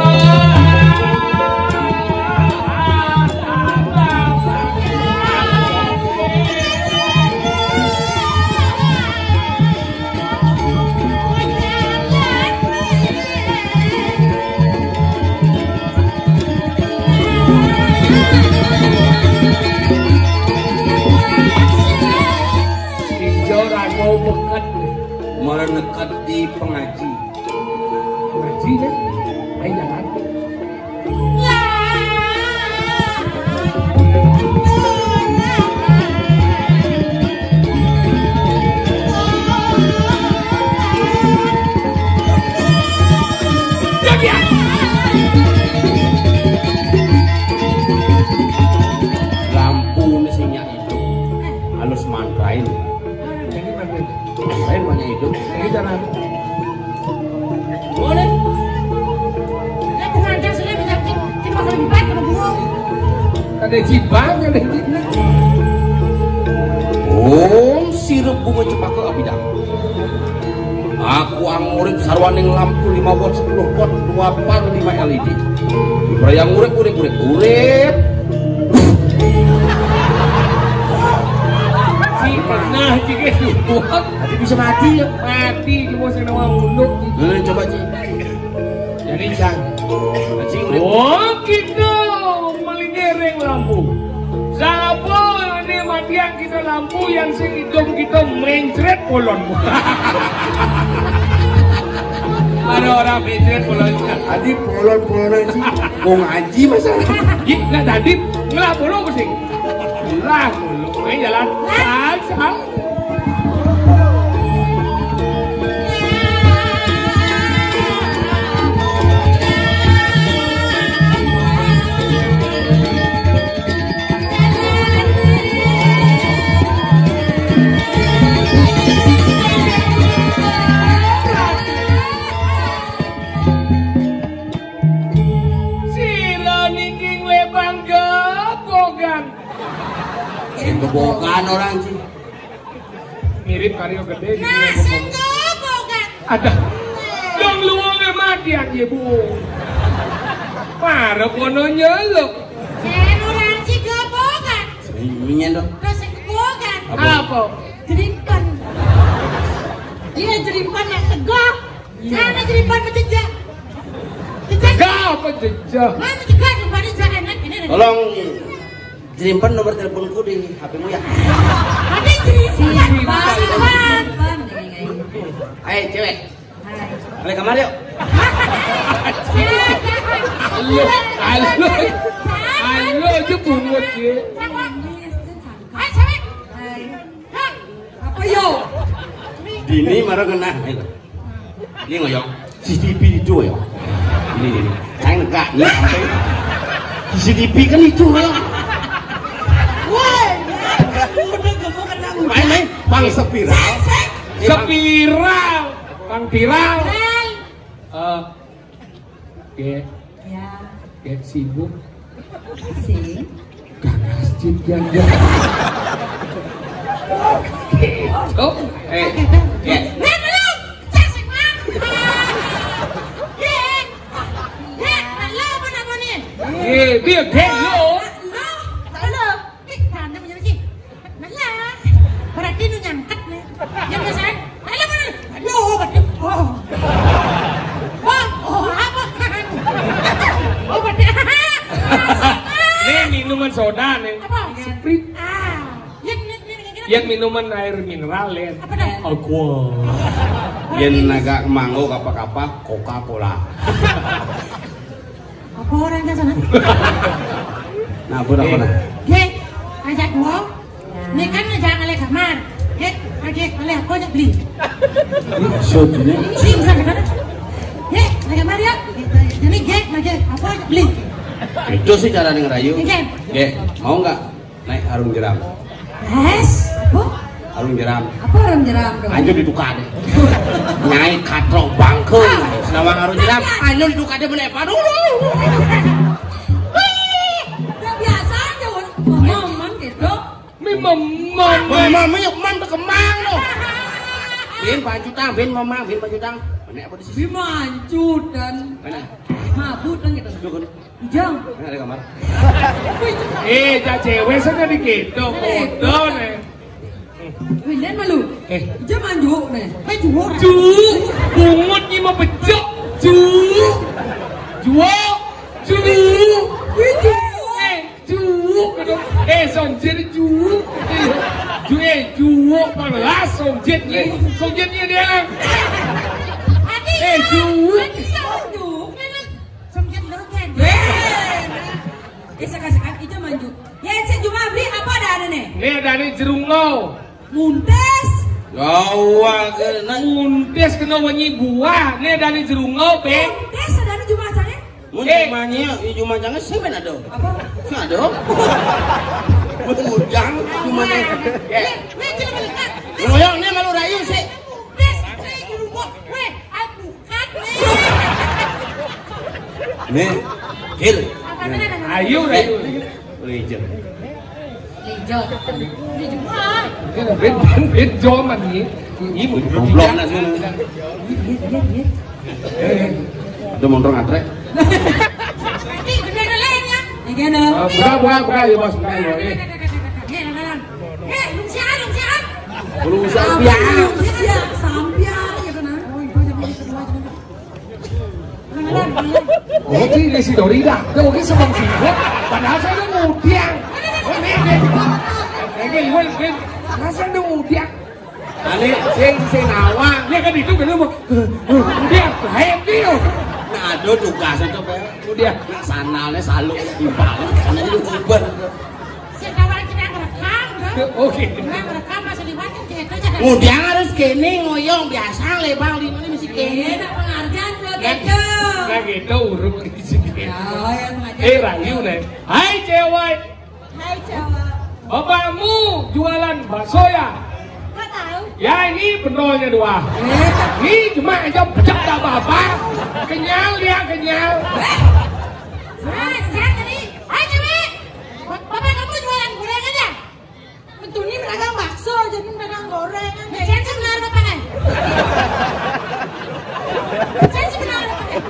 Ijo rago beket. Merenekat di pengaji. Ngaji deh. Ayo jalan. Lampu ini sinyal itu halus mantrain. Lain banyak hidup. Ini cara. Boleh. Ya, pengajar sudah bisa cip-, cip-, lebih baik kalau bengong. Ada cibang, ada cibang. Om sirep bunga cempaka abidang. Aku angurip sarwaning lampu lima watt, sepuluh watt, dua par, lima L E D. Ibrayang urip, urip, urip, urip. Nah, jika dibuat. Tadi bisa mati ya. Mati, cuma sing nawang unduk. Eh, coba, Ci. Jadi, Cang. Ci, urip. Oh, kita maling ngereng lampu. Siapa ini mati yang kita lampu yang sing hidup kita mencret polon? Ada orang mencret polon. Tadi polon-polon, Ci. Wong aji masalah. Ih, nggak tadi ngelah polon sih. Lah, lu main jalan. Sal, sal. Sira niki nglebang gebogan. Sing gebogan orang sih. Mirip karya gede gitu. Nah, ya, sing gebogan. Ada. Dong luwunge mati ya, Bu. Para kono nyeluk. Yen orang sing gebogan. Sing dong. Terus sing gebogan. Apa? Apa? Jerimpan. Iya, jerimpan yang tegak. Iya. Sana jerimpan berjejak. Jejak. Tegak apa jejak? Mana tegak jerimpannya, jangan, ini, ini. Tolong. Jerimpan nomor teleponku di H P-mu ya. Ada jerimpan. Jerimpan. Hai, cewek. Balik kamar yuk. Ayo, ayo, ayo, itu bungut ya. Hai, cewek. Hai. Apa yo? Dini marah kena. Ini ngoyong. C C T V itu ya. Ini, ini. Saya negak nih. C C T V kan itu ya. Woi, udah gemuk kena. Main, main. Bang Sepiral. Sepiral. Bang Piral. Eh, Gek. Ya. Gek sibuk. Sing. Ganas cip yang dia. Gitu. Eh, Gek. Nek lu, cek sing, Mang. Gek. Gek, lu apa namanya? Eh, dia Gek lu. Lu. Lu. Ih, berantem aja sih. Malah. Berarti lu nyangkut nih. Yang biasanya Yang minuman air mineral, Len. Apa dah? Aqua. Yang naga mango apa-apa, Coca-Cola. Apa orang ke sana? Nah, apa dah, apa dah? Gek, ajak gua. Ini kan ajak alih kamar. Gek, ajak alih apa aja beli? Maksudnya? Sing sana kan? Gek, alih kamar ya. Jadi gek, ajak apa aja beli? Itu sih cara ngerayu. Gek. Gek, mau nggak naik arung jeram? Es, apa? Arung jeram. Apa arung jeram dong? Anjur ditukar deh. Nyai katrok bangkung. Selama arung jeram, anjur ditukar deh menepa dulu. Udah biasa aja, Wan. Mama, Mama gitu. Mi Mama, Mama, Mama, yuk, Mam, berkembang loh. Bin Pancutang, Bin Mama, Bin Pancutang. Mana apa di sini? Bi mancut dan Mana? Mabut kan gitu. Dukun. Ujang. Mana ada kamar? Eh, cak cewek sana dikit. Tuh, kodo nih. Winden malu. Eh. Ujang manjuk nih. Main jual. Ju. Bungut ni mau pecok. Ju. Jual. Ju. Wih, jual. Eh, ju. Eh, sonjir ju. Eh, ju, eh, ju. Panas, sonjir ni. Sonjir ni dia. Eh, ju. Adi, adi, adi, adi. Sempit leukeun. Eh, sekat-sekat itu manjuk. Ya, cek Juma beli apa ada anu nih? Ini ada nih jerungau. Muntes. Gawa kena. Muntes kena wangi buah. Ini ada nih jerungau, Beng. Muntes ada anu Juma sana? Mun Eh. Jumanya, ya Juma jangan sih men ada. Apa? Sih ada. Mun mujang, Jumanya. Ya. Weh, weh, jangan melihat. Ngoyong, ini malu rayu sih. Muntes, saya jerungau. Weh, aku. Nih, Gil. Ayo, ayo. Lejo. Lejo. Lejo. Ben, ben, ben, joman nih. Ini mau Goblok, nah, sana. Iya, iya, iya. Ada motor ngatre. Nanti bener lain ya. Ya, kan, dong. Ah, buka, buka, buka, ya, Bos, buka, ya, ya. Eh, nah, nah, nah. Eh, lu siaran, lu siaran. Lu siaran. Sampian. Iya, sampian, gitu, nah. Oh, itu aja, itu aja, itu aja. Oh, ini si Dorida. Tuh, oke, sama si Iwan. Padahal saya udah ngudiang. Oh, ini, ini. Ini, Iwan, ini. Padahal saya udah ngudiang. Ini, sing, sing awang. Dia kan itu, kan, mau. Ngudiang, lain dia. Nah, aduh, tugas itu, Pak. Ngudiang. Nah, sandalnya saluk, di balik. Sana itu kuber. Sing awang kita ngerekam, kan? Oke. Nah, ngerekam, Mas Iwan, kan, gitu, aja. Ngudiang harus kene, ngoyong, biasa, lebang, di mana mesti kene. Iya, nak penghargaan, belum Nah, gitu. Nah, gitu, urung di sini. Ya, ya, penghargaan. Eh, rayu, nih. Hai, cewek. Hai, cewek. Bapakmu jualan bakso ya? Nggak tahu. Ya, ini pendolnya dua. Eh. Ini cuma aja pecah tak apa-apa. Kenyal dia, kenyal. Eh. Ah, jangan tadi. Hai, cewek. Bap-, bapak kamu jualan gorengan ya? Betul, ini pedagang bakso, jadi pedagang gorengan. Jangan sebenar, Bapak, kan? Jangan sebenar, Bapak, kan?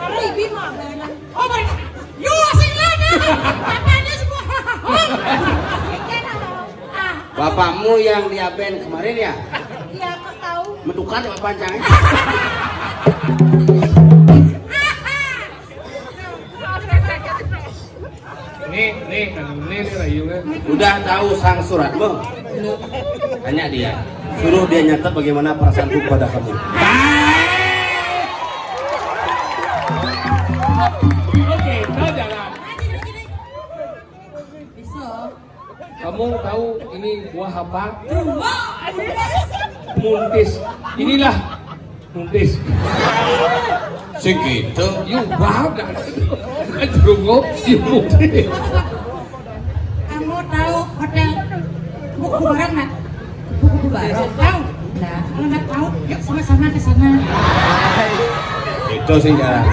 Karena ibu mah, gorengan. Oh, mereka. Yo, sing lah, nah. Apanya semua? Ah. Bapakmu yang dia band kemarin ya? Iya, kok tahu? Mentukar sama pancang. Nih, nih, nih, nih, Rayu, kan? Udah tahu sang suratmu? Tanya dia. Suruh dia nyatet bagaimana perasaanku kepada kamu. Oke, kita jalan. Bisa. Kamu tahu ini buah apa? Buah. Muntis. Inilah muntis. Segitu. Yuk, buah dah. Jerungo, yuk muntis. Kamu tahu hotel Buku Barat, nak? Buku Barat. Tahu? Nah, kalau nggak tahu, yuk sama-sama ke sana. Itu sih, Jara.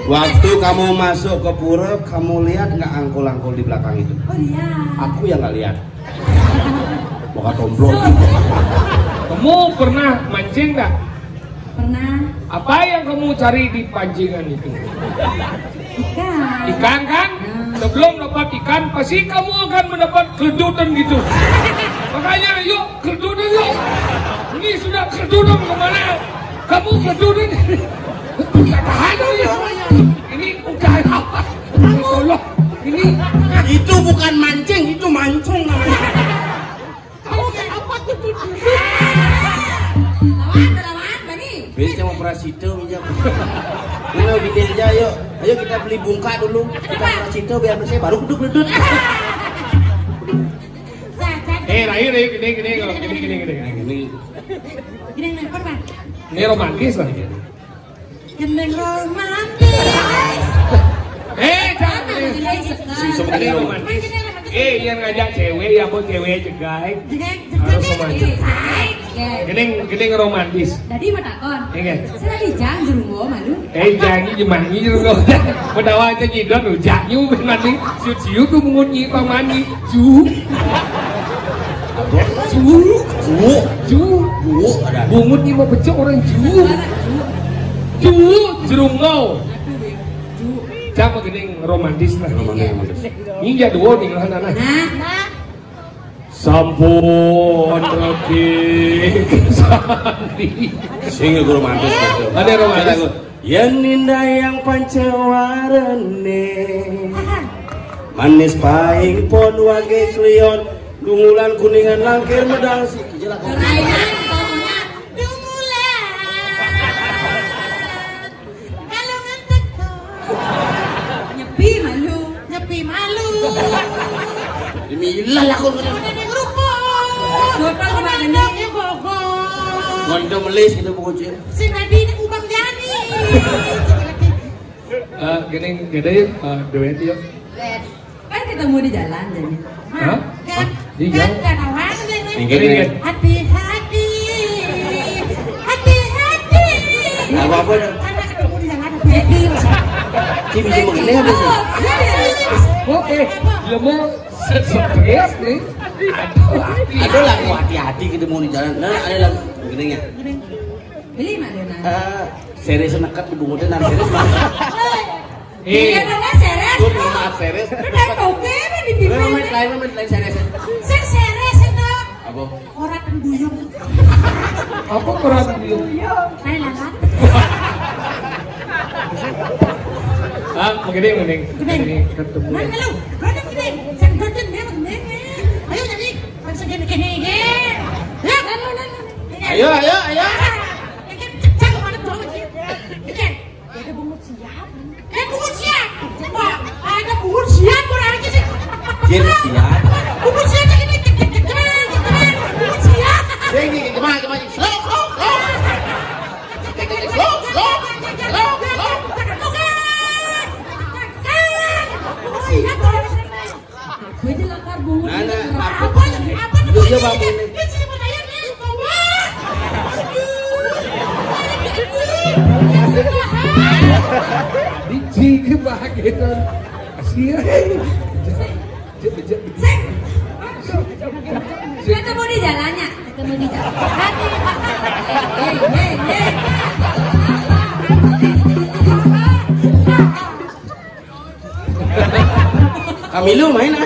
Waktu kamu masuk ke pura, kamu lihat nggak angkul-angkul di belakang itu? Oh, iya. Aku yang nggak lihat. Buka tomblok. Kamu pernah mancing nggak? Pernah. Apa yang kamu cari di pancingan itu? Ikan. Ikan, kan? Hmm. Sebelum dapat ikan, pasti kamu akan mendapat keledutan gitu. Makanya, yuk, keledutan, yuk. Ini sudah keledutan kemana? Kamu keledutan. Bisa tahan ini. Ini udah apa? Tolong. Ini. Itu bukan mancing, itu mancung namanya. Situ minjam. Mana gini aja, ayo. Ayo kita beli bungka dulu. Kita murah situ biar bersih, baru duduk duduk. Eh, lahir, ayo, gini, gini, gini, gini, gini, gini. Ini Gini nih, korban. Ini romantis lah. Gendeng romantis. Eh, jangan. si seperti Ini itu. Romantis. Eh, yang ngajak cewek ya, mau cewek jegai. Jegek, Harus jegek, romantis. jegek. Gini, gini romantis. Jadi mau takon. Ini. Saya dijang jurunggo malu. Eh, jangan jemangi juga. Pendawa aja jidon, jangan nanti siut-siut tuh mungut nyi pamani. Ju. Ju. Gua, Ju. gua ada. Bungut nyi mau becek orang ju. Ju, jerungau. Siapa gini romantis lah. Romantis. Ini ya dua nih lah anak. Nah, Sampun regi sandi. Sing gua romantis. Ada romantis. Yen ninda yang pancewarene. Manis paing pon wage klion. Dungulan kuningan langkir medal si jelaka. kelainan pokoknya. Dungulan. Kalau ngantek kok. Nyepi malu. Nyepi malu. Demi ilah aku. Ada yang rupa. Soto sama Mandok ya bogor. Kondo melis gitu pokoknya. Si Nadine ubang jani. Eh, gini, gede yuk, eh, duet yuk. Kan ketemu di jalan jadi. Hah? Kan Di kan jalan? gak tahu deh. Enggak, enggak. Hati-hati. Hati-hati. Apa-apa dah. Karena ketemu di jalan hati-hati. Ki bisa mengenai apa sih? Serius. Oke, dia mau stres nih. Ada lagu hati-hati ketemu di jalan. Nah, ada lagu gini ya. Beli mana? Eh, serius nekat di bungutin nang serius mah. Iya Eh, dong, serius. Gue mau maaf serius. Udah oke apa di Lu bibir? main lain, main lain serius. Saya serius itu. Apa? Orang penduyung. Apa kurang dia? Saya lalat. Ah, begini mending. Ini ketemu. Mana lu? Mana gini? Saya dojen dia begini. Ayo jadi. Kan segini gini. Ya, lalu lalu. Ayo, ayo, ayo. Ini cek mana tuh? Ini. Ada bungut siap. Eh, bungut siap. Wah, ada bungut siap kurang aja sih. Jin siap. Bungut siap ini. Bungut siap. Sing, sing, gimana, gimana? Slow, slow, slow. Slow, slow, slow, slow. Bungut siap. Gue aja lakar bungut. Nah, nah, Apa? Apa? Iya, Bang, ini. Ini siapa saya nih? Bungut. Di jig bahagia itu. Kasihan. Jep, jep, jep. Ketemu di jalannya, ketemu di jalan. Hei, hei, hei. Kamilu main ah.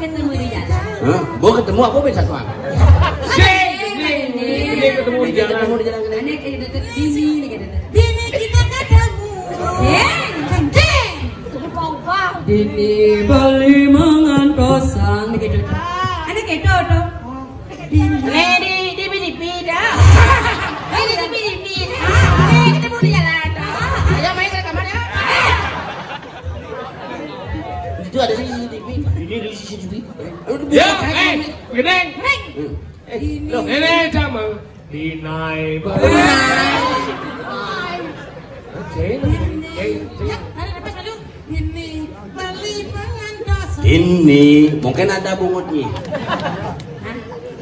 Ketemu di jalan. Hah? Gua ketemu apa beda satu apa? Sing, ini ketemu di jalan. Ketemu di jalan gede. Ini kayak deket sini, nih kayak deket. Ini kita ketemu. Ya, cantik. Dini beli mangan kosong. Ini kayak deket. Ada kayak deket. Eh, di di di bida. Eh, di di di bida. Eh, ketemu di jalan. Ayo main ke kamar ya. Itu ada C C T V. Ini ada C C T V. Lu Ya, eh, gedeng. Eh, lo. Ini sama. Dinai. Oke, oke. Ya, ada apa dulu? Ini beli mangan kosong. Ini mungkin ada bungutnya.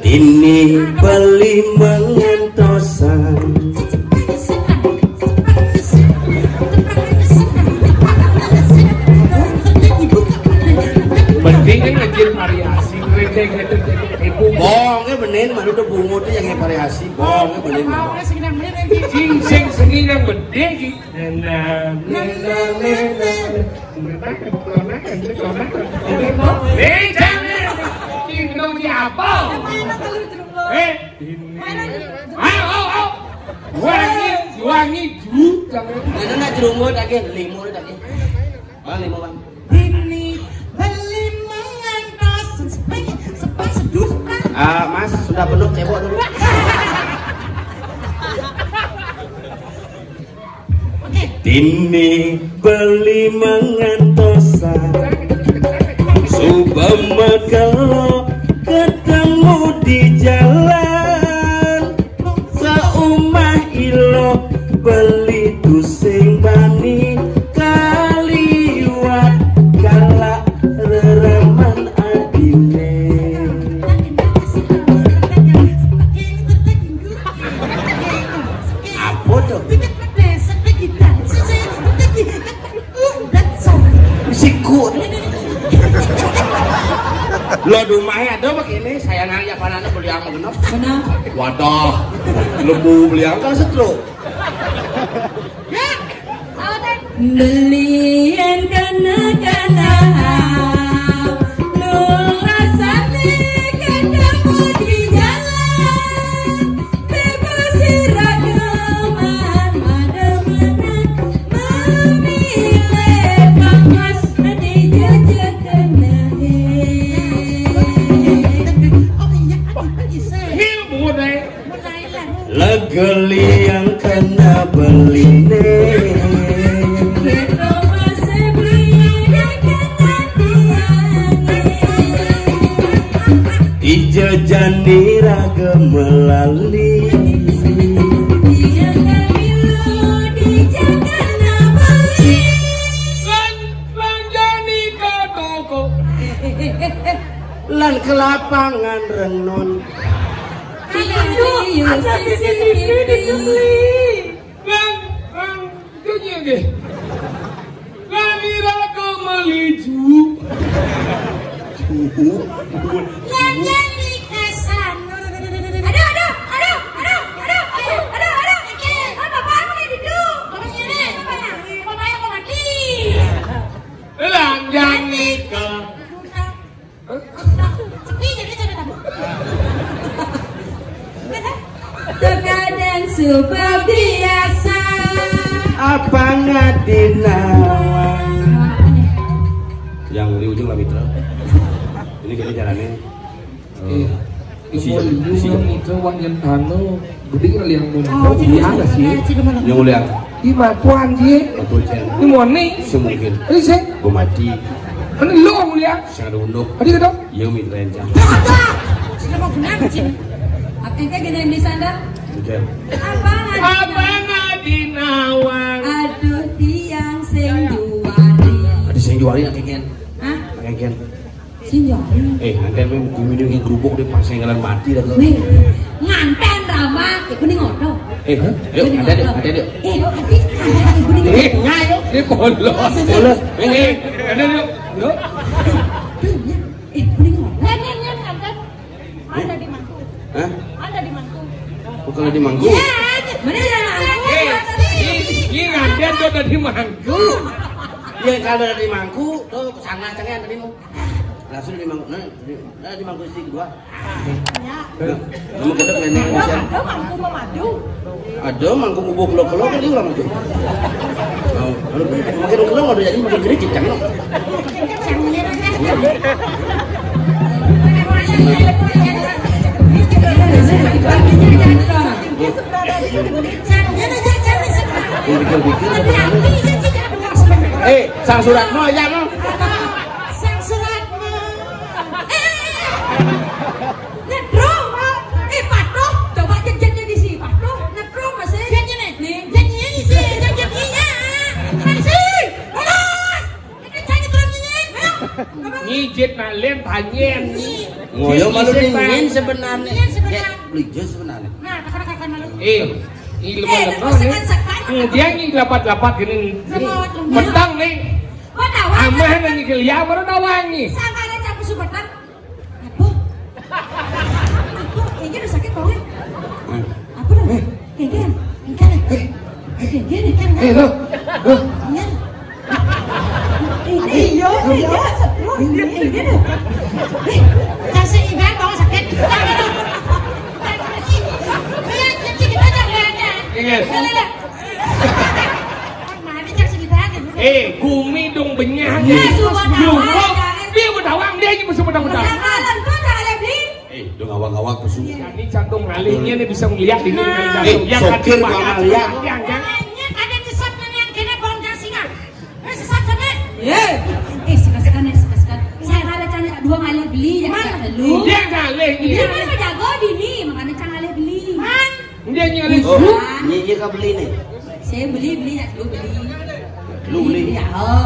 Ini beli mangan kosong. Penting kan ngecil variasi. Gedeng, gedeng, gedeng, gedeng. Bohongnya beneran, malu udah bungutnya yang variasi. Bohongnya beneran. Sing, sing, seni yang gede gitu. Nena, nena, nena. Nggak tahu, nggak tahu, nggak tahu. Eh, jangan. Ini mau di apa? Eh, ini. Ayo, ayo, ayo. Wangi, wangi, ju, jangan. Nah, nah, jerungut lagi, limo lagi. Bang, limo, Bang. Ini beli mangan kosong. Sepeng, sepeng seduh kan. Ah, Mas, sudah penuh cebok dulu. Ini beli mangantosan, suba makelo ketemu di jalan. Saumah ilo beli tusing bani kaliwat kala reraman adine. Apa tuh? Siku. Lo di rumahnya ada begini, saya nanya panana beli yang genep. Benar. Wadah, lembu beli yang kan setro. Belian kana-kana, lu rasane ketemu di jalan. Bebas sira demen, mademenan, memilih pamas di jejekenahe. Ini buku deh. Legeli yang kena beline. Ija jani raga melali. Lan, lan jani ka toko. Lan ke lapangan renon. Ayo, ada C C T V di sini. Bang, bang, itu dia, nggih. Kami raga meliju. Nyanyi di kesan. Aduh, aduh, aduh, aduh, aduh, aduh, aduh, aduh, aduh. Apa, apa, apa kayak gitu? Apa nyeri? Apa ya? Apa ya, apa mati? Lanjani ke. Sepi jadi cerita. Terkadang sebab biasa. Apa ngadinawan? Yang di ujung lah mitra. Ini gini jalannya. Iya. Isi, isi. Itu wanita anu gede kali yang mau. Oh, jadi biasa sih. Yang mulia. Di matuan ji. Betul, Cen. Di moni. Semungkin. Ini sih. Gue mati. Ini lo mulia. Saya ada unduk. Tadi kata. Iya, Umi, keren, Cang. Sudah mau benar, Cin. Apa yang kayak gini yang bisa, Nda? Oke. Apa ngadinawan? Aduh, tiang sing juari. Ada sing juari, Kang Ken. Hah? Kang Ken. Sing juari. Eh, nanti aku mau minum yang kerupuk deh, pas yang jalan mati dah tuh. Wih, nganten Rama, ibu nih ngono. Eh, yuk, nganten yuk, nganten yuk. Eh, tapi nganten ibu nih. Eh, ngayo. Ini polos. Polos. Eh, eh, nganten yuk. Yuk. Tuh, ya. Eh, mending ngomong. Nggak, nggak, nggak, nggak. Ada di mangku. Hah? Ada di mangku. Bukan di mangku. Iya, ada. Mana ada mangku? Eh, ini, ini nganten tuh ada di mangku. Ya, kalau ada di mangku, tuh sana cengen tadi mau. Langsung di mangku. Nah, di, nah, di mangku istri kedua. Nah, kamu kita planning. Ada, ada mangku memadu. Ada mangku ngubuh kelo-kelo kan diulang itu. Oh, kalau makin kelo ada jadi makin gede cicang lo. Pikir-pikir. Eh, sang suratmu aja mau. Sang suratmu. Eh, eh, eh. Nyetrum, Pak. Eh, patuh. Coba jejak di sini, patuh. Nyetrum, Mas, eh. Jejak nih. Nih, jejak ini sih, jejak ini, ya. Mas, eh. Lurus. Ini saya nyetrum ini. Ayo. Ngijit nalen tanyen. Ngoyo malu dingin sebenarnya. Dingin sebenarnya. Kayak belijo sebenarnya. Nah, kakak-kakak malu. Eh, ilmu Eh, lemah nih. Sekan-sekan. Kemudian ini lapat-lapat gini. Sama lemah. Petang nih. Wah, nawang. Amah nang nyekel ya, baru nawang nih. Sama ada campur subetan. Apa? Apa? Kayaknya udah sakit banget. Apa dong? Eh. Kayaknya. Enggak. Eh. Kayaknya kan. Eh, lo. Lo. Iya. Eh, eh, iya, iya, setruk. Eh, eh, iya dong. Eh, kasih ikan bawa sakit. Iya, jadi kita jangan ada. Iya. Iya, iya. Eh, gumi dong benyah. Iya, suka dong. Dia mau dawang, dia aja masih mau dawang. Jangan, tuh, jangan, beli. Eh, dong awak-awak tuh, Su. Iya. Ini jantung ngalihnya nih bisa ngeliat ini. Nah. Eh, ya, sopir kagak mau ngeliat. Yang, yang. Kayaknya ada nyesat nih yang kena Lu. Dia ngalih ni. Dia kan jago dini, makanya cang ngalih beli. Dia ngalih. Oh, nyi, nyi ka beli ni. Saya beli, beli, ya, lu beli. Lu beli. Beli, ya, oh.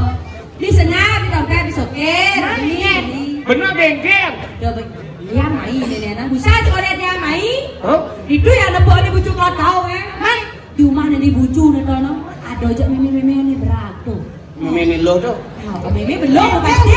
Beli sengap, beli tongkat, beli sokir, beli, beli. Bener gengger. Dia be-, dia main ni, ni, anak. Busa sekolah dia main. Hah? Itu yang nepuk ni bujuk kau tahu, eh. Hah? Di rumah ni bucu ni, tono. Ada je meme-meme ni berato. Meme ni lo tu. Ha, meme belum pasti.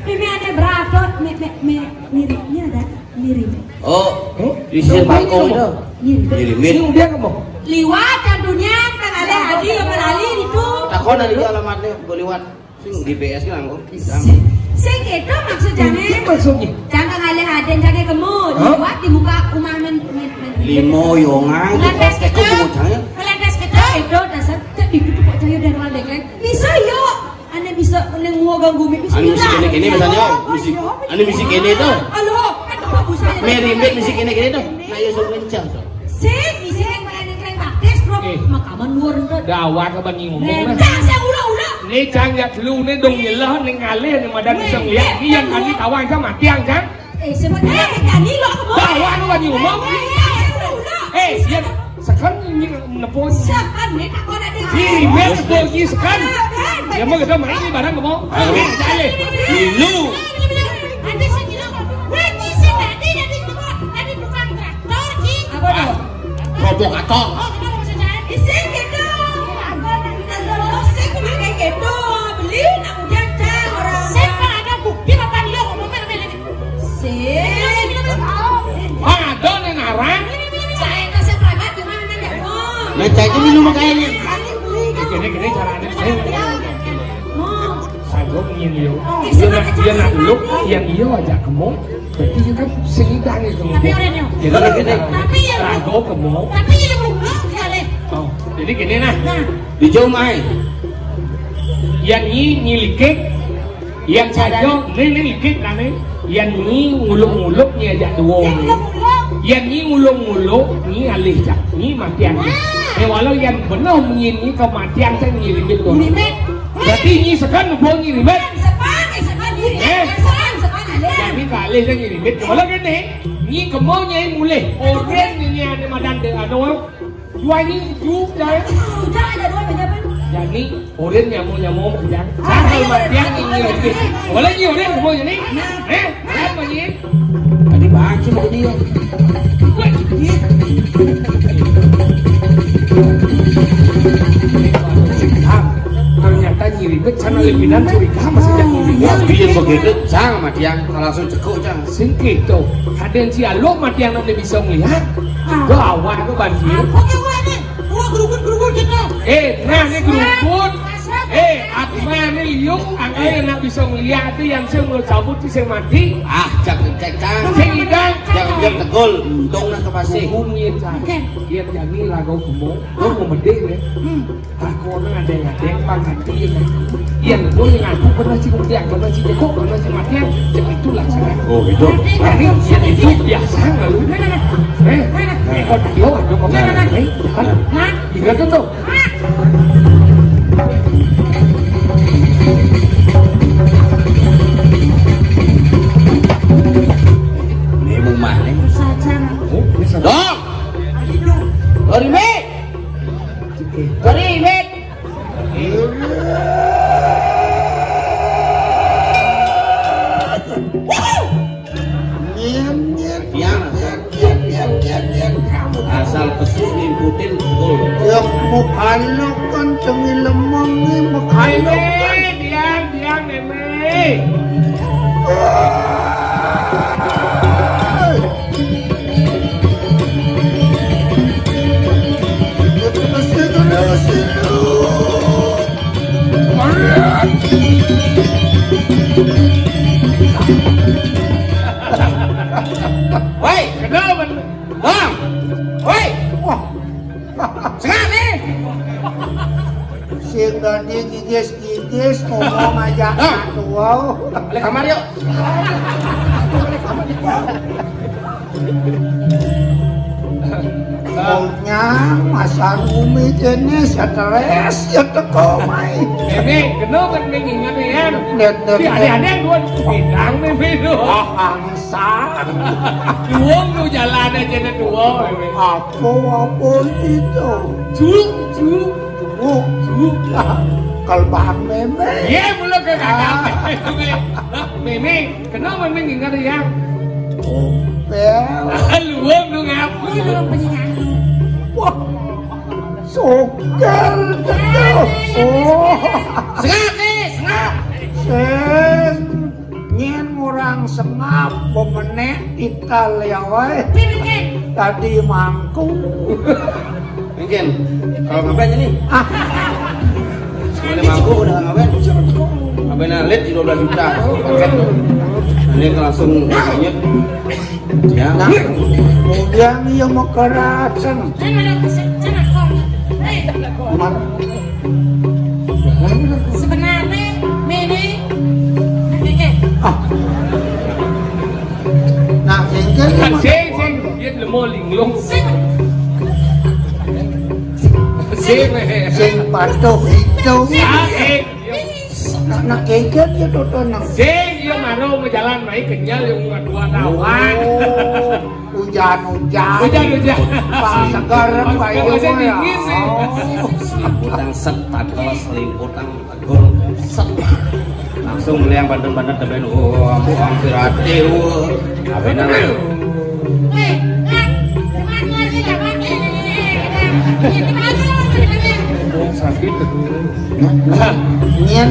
Meme ada berato, me, me, me, mirip ni ada, mirip. Oh, di sini bangkong tu. Mirip. Mirip. Ini udah kamu. Liwat dan dunia, kan ada hadi yang melali itu. Takon ada dia alamatnya, boleh liwat. Sing G P S kan aku. Sing itu maksudnya. Itu maksudnya. Jangan ngalih aden, jangan kemu. Hah? Liwat di muka rumah men, men, men. Limo yongan. Lantas kita, lantas kita itu dasar tak ditutup kok cahaya dan ladek lain. Bisa yo. Ane bisa neng mua ganggu mi. Ane misi kene kene misalnya. Misi, ane misi kene tu. Alo, kan apa busanya? Merimbit misi kene kene tu. Nah, ya suruh kencang tu. Sing, isi yang main yang kalian baptis, bro. Eh. Makaman luar tu. Dah awak ke bani ngomong lah. Jangan saya ulah-ulah. Ni cang jak lu ni dong nyelah ni ngalih ni madan bisa ngeliat. Ni yang kami tawang kan matiang kan? Eh, sebab eh, tadi lo aku mau. Tawang tu bani ngomong. Eh, jangan saya ulah-ulah. Eh, dia sekarang ni nepon. Sekarang ni tak kau nak dengar. Ni met nepon ni sekarang. Dia mau kita main ni barang kamu. Ayo. Eh, tak boleh. Ni lu. Ada sini lo. Weh, ni si tadi, tadi bukan, tadi bukan. Apa tu? Provokator. Oh, kenapa bahasa Jawa? Isin gitu. Aku, aku, aku, aku, aku, aku, gitu. Beli, nak udah, Cang, orang. Saya ada bukti apa dia ngomong, mana, mana? Sin. Ada nang arang. Saya kasih preman, di mana, Cang? Nah, cak ini lu makanya. Gini, gini caranya. Ayo. Mau. Sago ngin yo. Iya nak, iya nak lu, yang iyo ajak kemo. Berarti iyo kan sing idang iyo kemo. Tapi orang yo. Jadi tapi yang rago kemo. Tapi yang lu belum kali. Oh, jadi gini nah. Nah. Dijauh mai. Yang ni, ni likit. Yang sajo, ni, ni likit kan ni. Yang ni nguluk-nguluk ni ajak dua ni. Yang ni nguluk-nguluk ni alih cak. Ni matian ni. Eh, walau yang benar ni, ni kematian saya ni ribet tu. Ribet. Berarti ni sekan pun ni ribet. Sepan, eh, sepan diri. Eh? Sepan, sepan alih. Jadi tak alih saya ni ribet. Walau kan ni, ni kemau ni mulih. Orang ni, ni ada madan de, anu, dua ni, tu, dah. Udah ada dua macam apa? Jadi, orang nyamuk-nyamuk macam. Asal matian ni, ni ribet. Walau ni orang kemau ni. Eh? Apa ni? Tadi baca bagi dia. Ternyata nyiribet sana lempinan curiga masih jadi. Tapi yang begitu, Cang, sama dia langsung cekuk, Cang. Sing gitu. Ada yang si Alo mati yang nanti bisa melihat. Gawat ke banjir. Apa gawat ni? Wah, gerukut-gerukut gitu. Eh, nah, ni gerukut. Eh, Akbar ni liuk, angkai nak bisa ngeliat tu yang sing mulut cabut tu sing mati. Ah, cak cak cak. Sing idang. Jangan dia tegol, untung nak kepasih. Hubungi cak. Dia jadi lagu kemo, tu mau medek ni. Aku orang ada yang ada yang pangkat tu yang yang tu yang aku pernah si bukti, aku pernah si cekok, pernah si mati, cak itulah sekarang. Oh, gitu. Jadi, yang itu biasa lalu. Eh, eh, kau tahu ada kau. Eh, tiga tu tu. Ini rumah ni. Saja. Oh, ini saja. Dong. Dari Met. Dari Met. Nyen, nyen, nyen, nyen, nyen, nyen, nyen. Asal pesu ngikutin betul. Ya, mukanya kan cengi lemeng nih, mukanya kan. Diam, diam, Meme. Woi, kenal, Bang? Bang. Woi. Wah. Sengak ni. Sing tadi gigis-gigis, ngomong aja. Bang. Tua. Balik kamar yuk. Pokoknya masa umi jenis stres ya teko mai. Ini, kenapa kan mengingat ya? Lihat, lihat, lihat. Ada yang dua bidang nih, Bidang. Ah, angsa. Dua lu jalan aja ada dua, Bebe. Apa, apa itu? Cu, cu. Cu, cu. Ah, kalau bahan meme. Iya, belum ke kakak. Ah. Meme. Kenapa meme ingat ya? Ompel. Luwung nu ngapa? Luwung penyanyi. Wah, sugih betul. Oh. Sengap nih, sengap. Sing nyen ngurang sengap, bemenek Italia wae. Tadi mangku. Mungkin kalau ngapain ini? Ah. Udah mangku, udah ngapain? Ngapain alit di dua belas juta? Paket tuh. Ini langsung lanjut. Ya. Nah, kemudian ia mekerasan. Mana? Sebenarnya, Mimi, ah. Nah, sing, sing, sing, dia lemo linglung. Sing. Sing, sing patuh itu. Ah, sing. Nak kengken ya, Toto, nang. Sing, iya, maro mau jalan, mai kenyal, yang mau dua lawan. Oh, hujan-hujan. Hujan-hujan. Pak segar, Pak, iya, masih dingin, sih. Oh. Selimputan set, tangkal selimputan, tegur set. Langsung beli yang banten-banten, teben, oh, aku hampir hati, oh. Apa namanya? Oh, sakit. Nyen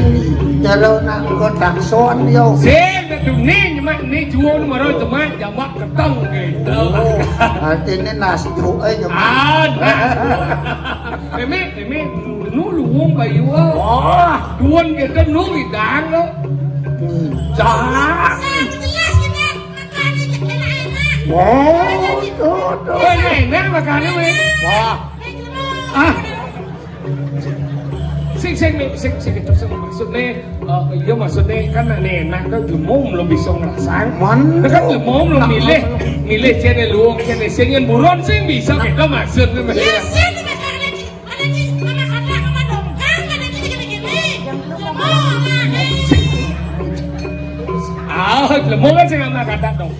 jalo nak kotak son yo. Sing, duh, ni nyemak ni juo ni maro jemak, jamak keteng gitu. Oh, artine nas juo, eh, jemak. Ah, nas. Meme, meme, nu luwung bayu. Wah, duon gitu nu widang lo. Widang. Jelas gitu. Makane enak-enak. Oh, tuh, tuh. Oh, enak-enak makane, weh. Wah. Ah. Sing, sing, sing, sing, itu sing maksudnya, eh, iya, maksudnya kan nek enak tuh jumum belum bisa ngerasang. Man. Kan jumum belum milih, milih cene luwung, cene sing yang buron sing bisa gitu maksudnya. Iya, sing, ada di, ada di, ada kata apa dong? Kan ada di gini-gini. Oh, nah, eh. Ah, lemo kan sing ana kata dong.